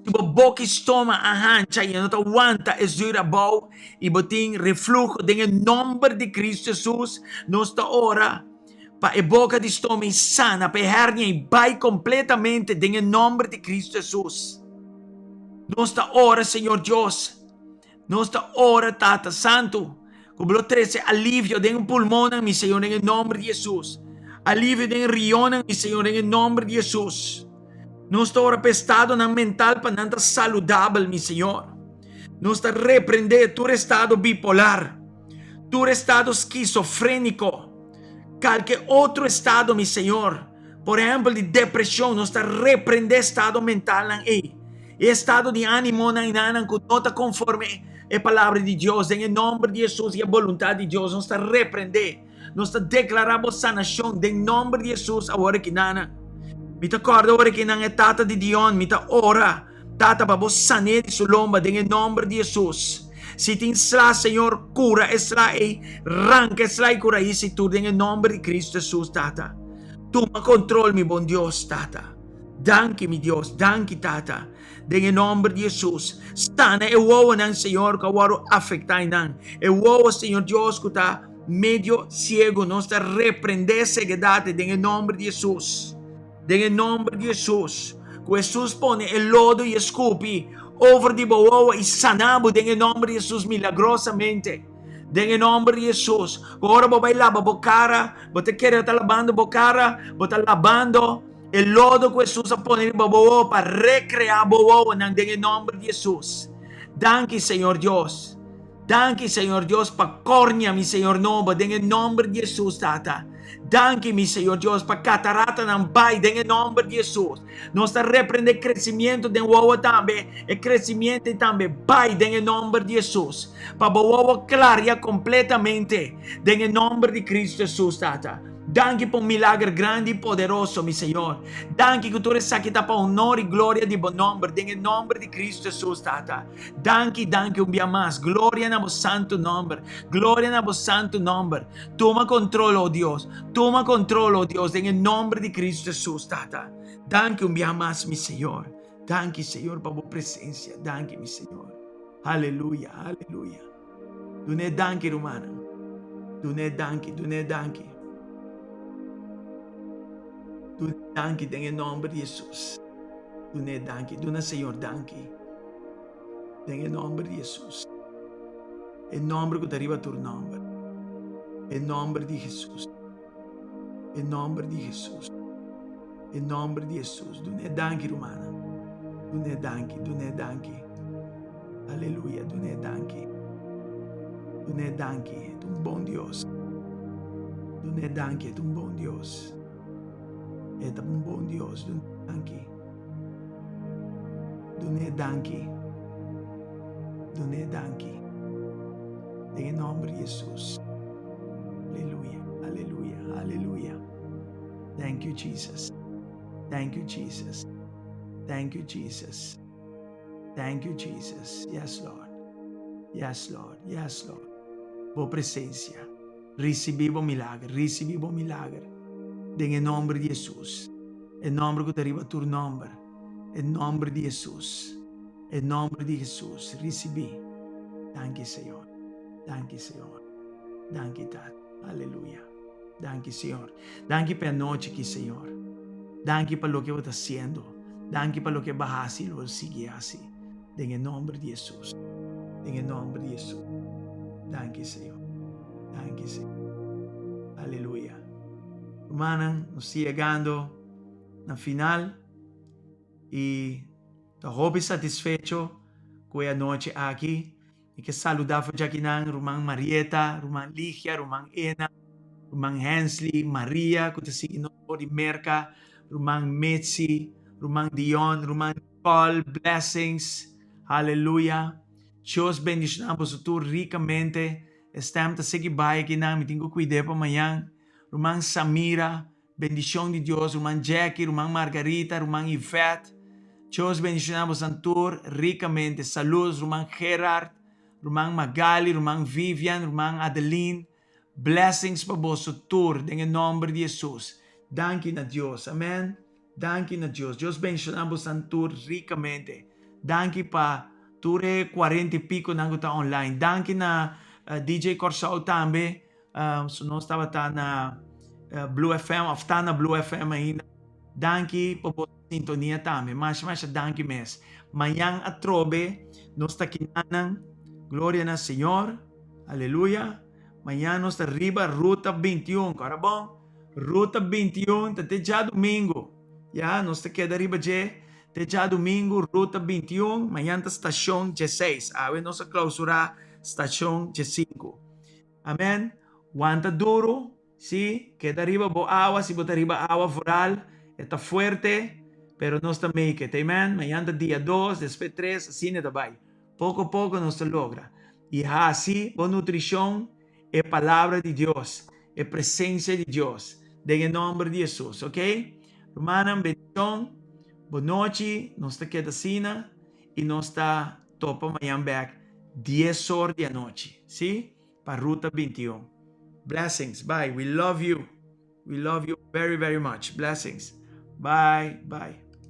Speaker 1: Si bo boki stoma a hancha i e no ta wanta e zuur abou i bo tin refluho den e nomber di Cristo Hesus, nos ta ora pa e boka di stoma i sana, pa e hernia i bai kompletamente den e nomber di Cristo Hesus. Nos ta ora, Señor Dios, Nos ta ora, Tata Santu, ku bo lo trese alivio den pulmonnan, mi Señor, den e nomber di Hesus. Alivio den rionnan, mi Señor, den e nomber di Hesus. Nos ta ora pa estadonan mental pa nan ta saludabel, mi Señor. Nos ta reprende tur estado bipolar, tur estado skizofréniko. Kalke otro estado, mi Señor, por ehempel di depresion, nos ta reprende estado mentalnan ei, e estado di animonan enanan ku no ta konforme e Palabra di Dios. Den e nomber di Hesus i e boluntat di Dios, nos ta reprende, nos ta deklará bo sanashon den nomber di Hesus awor akinanan. Mi ta kòrda ora kinan e tata di Dion, mi ta ora. Tata, pa bo san'é di su lomba den e nòmber di Hesus. Si tin sla, Señor, kura e sla ei, ranka e sla ei ku rais i tur den e nòmber di Kristu Hesus, Tata. Tuma kontrol, mi bon Dios, Tata. Danki, mi Dios, danki, Tata, den e nòmber di Hesus. Sana e wowonan, Señor, ku a wòrdu afektá einan. E wowo, Señor Dios, ku ta medio siegu, nos ta reprendé seguedat den e nòmber di Hesus. Den e nomber di Hesus, ku Hesus pone e lodo i e skupi over di bo wowo i sana bo den e nomber di Hesus milagrosamente. Den e nomber di Hesus, ku ora bo bai laba bo kara, bo ta kere ta labando bo kara, bo ta labando e lodo ku Hesus a pone riba bo wowo pa rekreá bo wowonan den e nomber di Hesus. Danki, Señor Dios. Danki Señor Dios pa kornia mi Señor nobo den e nomber di Hesus Tata. Danki mi Señor Dios pa kataratanan bai den e nomber di Hesus. Nos ta reprende kresimiento den wowo tambe, e kresimiento tambe bai den e nomber di Hesus. Pa bo wowo klaria kompletamente den e nomber di Kristu Hesus Tata. Danki pa un milager grandi i poderoso, mi Señor. Danki ku tur esaki ta pa honor i gloria di bo nomber, den e nomber di Kristu Hesus, Tata. Danki, danki un bia mas. Gloria na bo santu nomber. Gloria na bo santu nomber. Tuma kontrol, o Dios. Tuma kontrol, o Dios, den e nomber di Kristu Hesus, Tata. Danki un bia mas, mi Señor. Danki, Señor, pa bo presensia. Danki, mi Señor. Aleluya, aleluya. Dun'é danki, rumannan. Dun'é danki, dun'é danki. Dun'é danki den e nòmber di Hesus. Dun'é danki, duna Señor danki den e nòmber di Hesus. E nòmber ku ta riba tur nòmber. E nòmber di Hesus. E nòmber di Hesus. E nòmber di Hesus. Dun'é danki, rumannan. Dun'é danki, dun'é danki. Aleluya, dun'é danki. Dun'é danki, e ta un bon Dios. Dun'é danki, e ta un bon Dios. E ta un bon Dios, dun'é danki. Dun'é danki. Dun'é danki. Den e nòmber di Hesus. Aleluya, aleluya, aleluya. Thank you, Jesus. Thank you, Jesus. Thank you, Jesus. Thank you, Jesus. Yes, Lord. Yes, Lord. Yes, Lord. Bo presencia. Ricibi bo milager. Ricibi bo milager. Den e nomber di Jesus. E nomber cu ta riba tur nomber. E nomber di Jesus. E nomber di Jesus. Ricibi. Danki, Señor. Danki, Señor. Danki, Tata. Aleluya. Danki, Señor. Danki pa e anochi aki, Señor. Danki pa loke bo ta hasiendo. Danki pa loke bo a hasi i lo bo sigui hasi. Den e nomber di Hesus. Den e nomber di Hesus. Danki, Señor. Danki, Señor. Aleluya. Rumannan, nos ta yegando na final i ta hopi satisfecho ku e anochi aki. Mi ke saluda for djakinan ruman Marieta, ruman Ligia, ruman Ena, ruman Hensley, Maria ku ta sigui nos for di Merka, ruman Mitzi, ruman Dion, ruman Nicole, blessings, haleluya. Dios bendiciona boso tur ricamente. E stem ta sigui bai akinan, mi tin ku kuid'é pa mañan. Ruman Samira, Bendicion di Dios ruman Jackie, ruman Margarita, ruman Yvette. Dios bendiciona bosan tur ricamente. Saludos ruman Gerard, ruman Magali, ruman Vivian, ruman Adeline. Blessings pa boso tur den e nomber di Jesus. Danki na Dios. Amen. Danki na Dios. Dios bendiciona bosan tur ricamente. Danki pa tur e cuarenta y pico nan cu ta online. Danki na DJ Corsou tambe. So nos tabata na Blue FM of ta na Blue FM ainda. Danki pa bo sintonia tambe. Masha masha danki mes. Mañan atrobe nos ta kinanan. Gloria na Señor. Aleluya. Mañan nos ta riba Ruta 21. Kora bon? Ruta 21 ta te djadumingu. Ya, nos ta keda riba dje te djadumingu Ruta 21. Mañan ta Stashon 16. Awe nos a klausurá Stashon 15. Amen. Wanta duro. Sí, keda riba bo awa, si bo ta riba awa vooral, e ta fuerte, pero nos ta make it, amen. Mañan ta dia 2, despues 3, asina ta bay. Poco poco nos ta logra. Y hasi bo nutricion e palabra di Dios, e presencia di Dios, den nomber di Jesus, ok? Rumannan, bendicion, bon nochi, nos ta keda asina y nos ta topa mañan bek 10 or di anochi, si? Pa Ruta 21. Blessings, bye. We love you. We love you very, very much. Blessings. Bye, bye.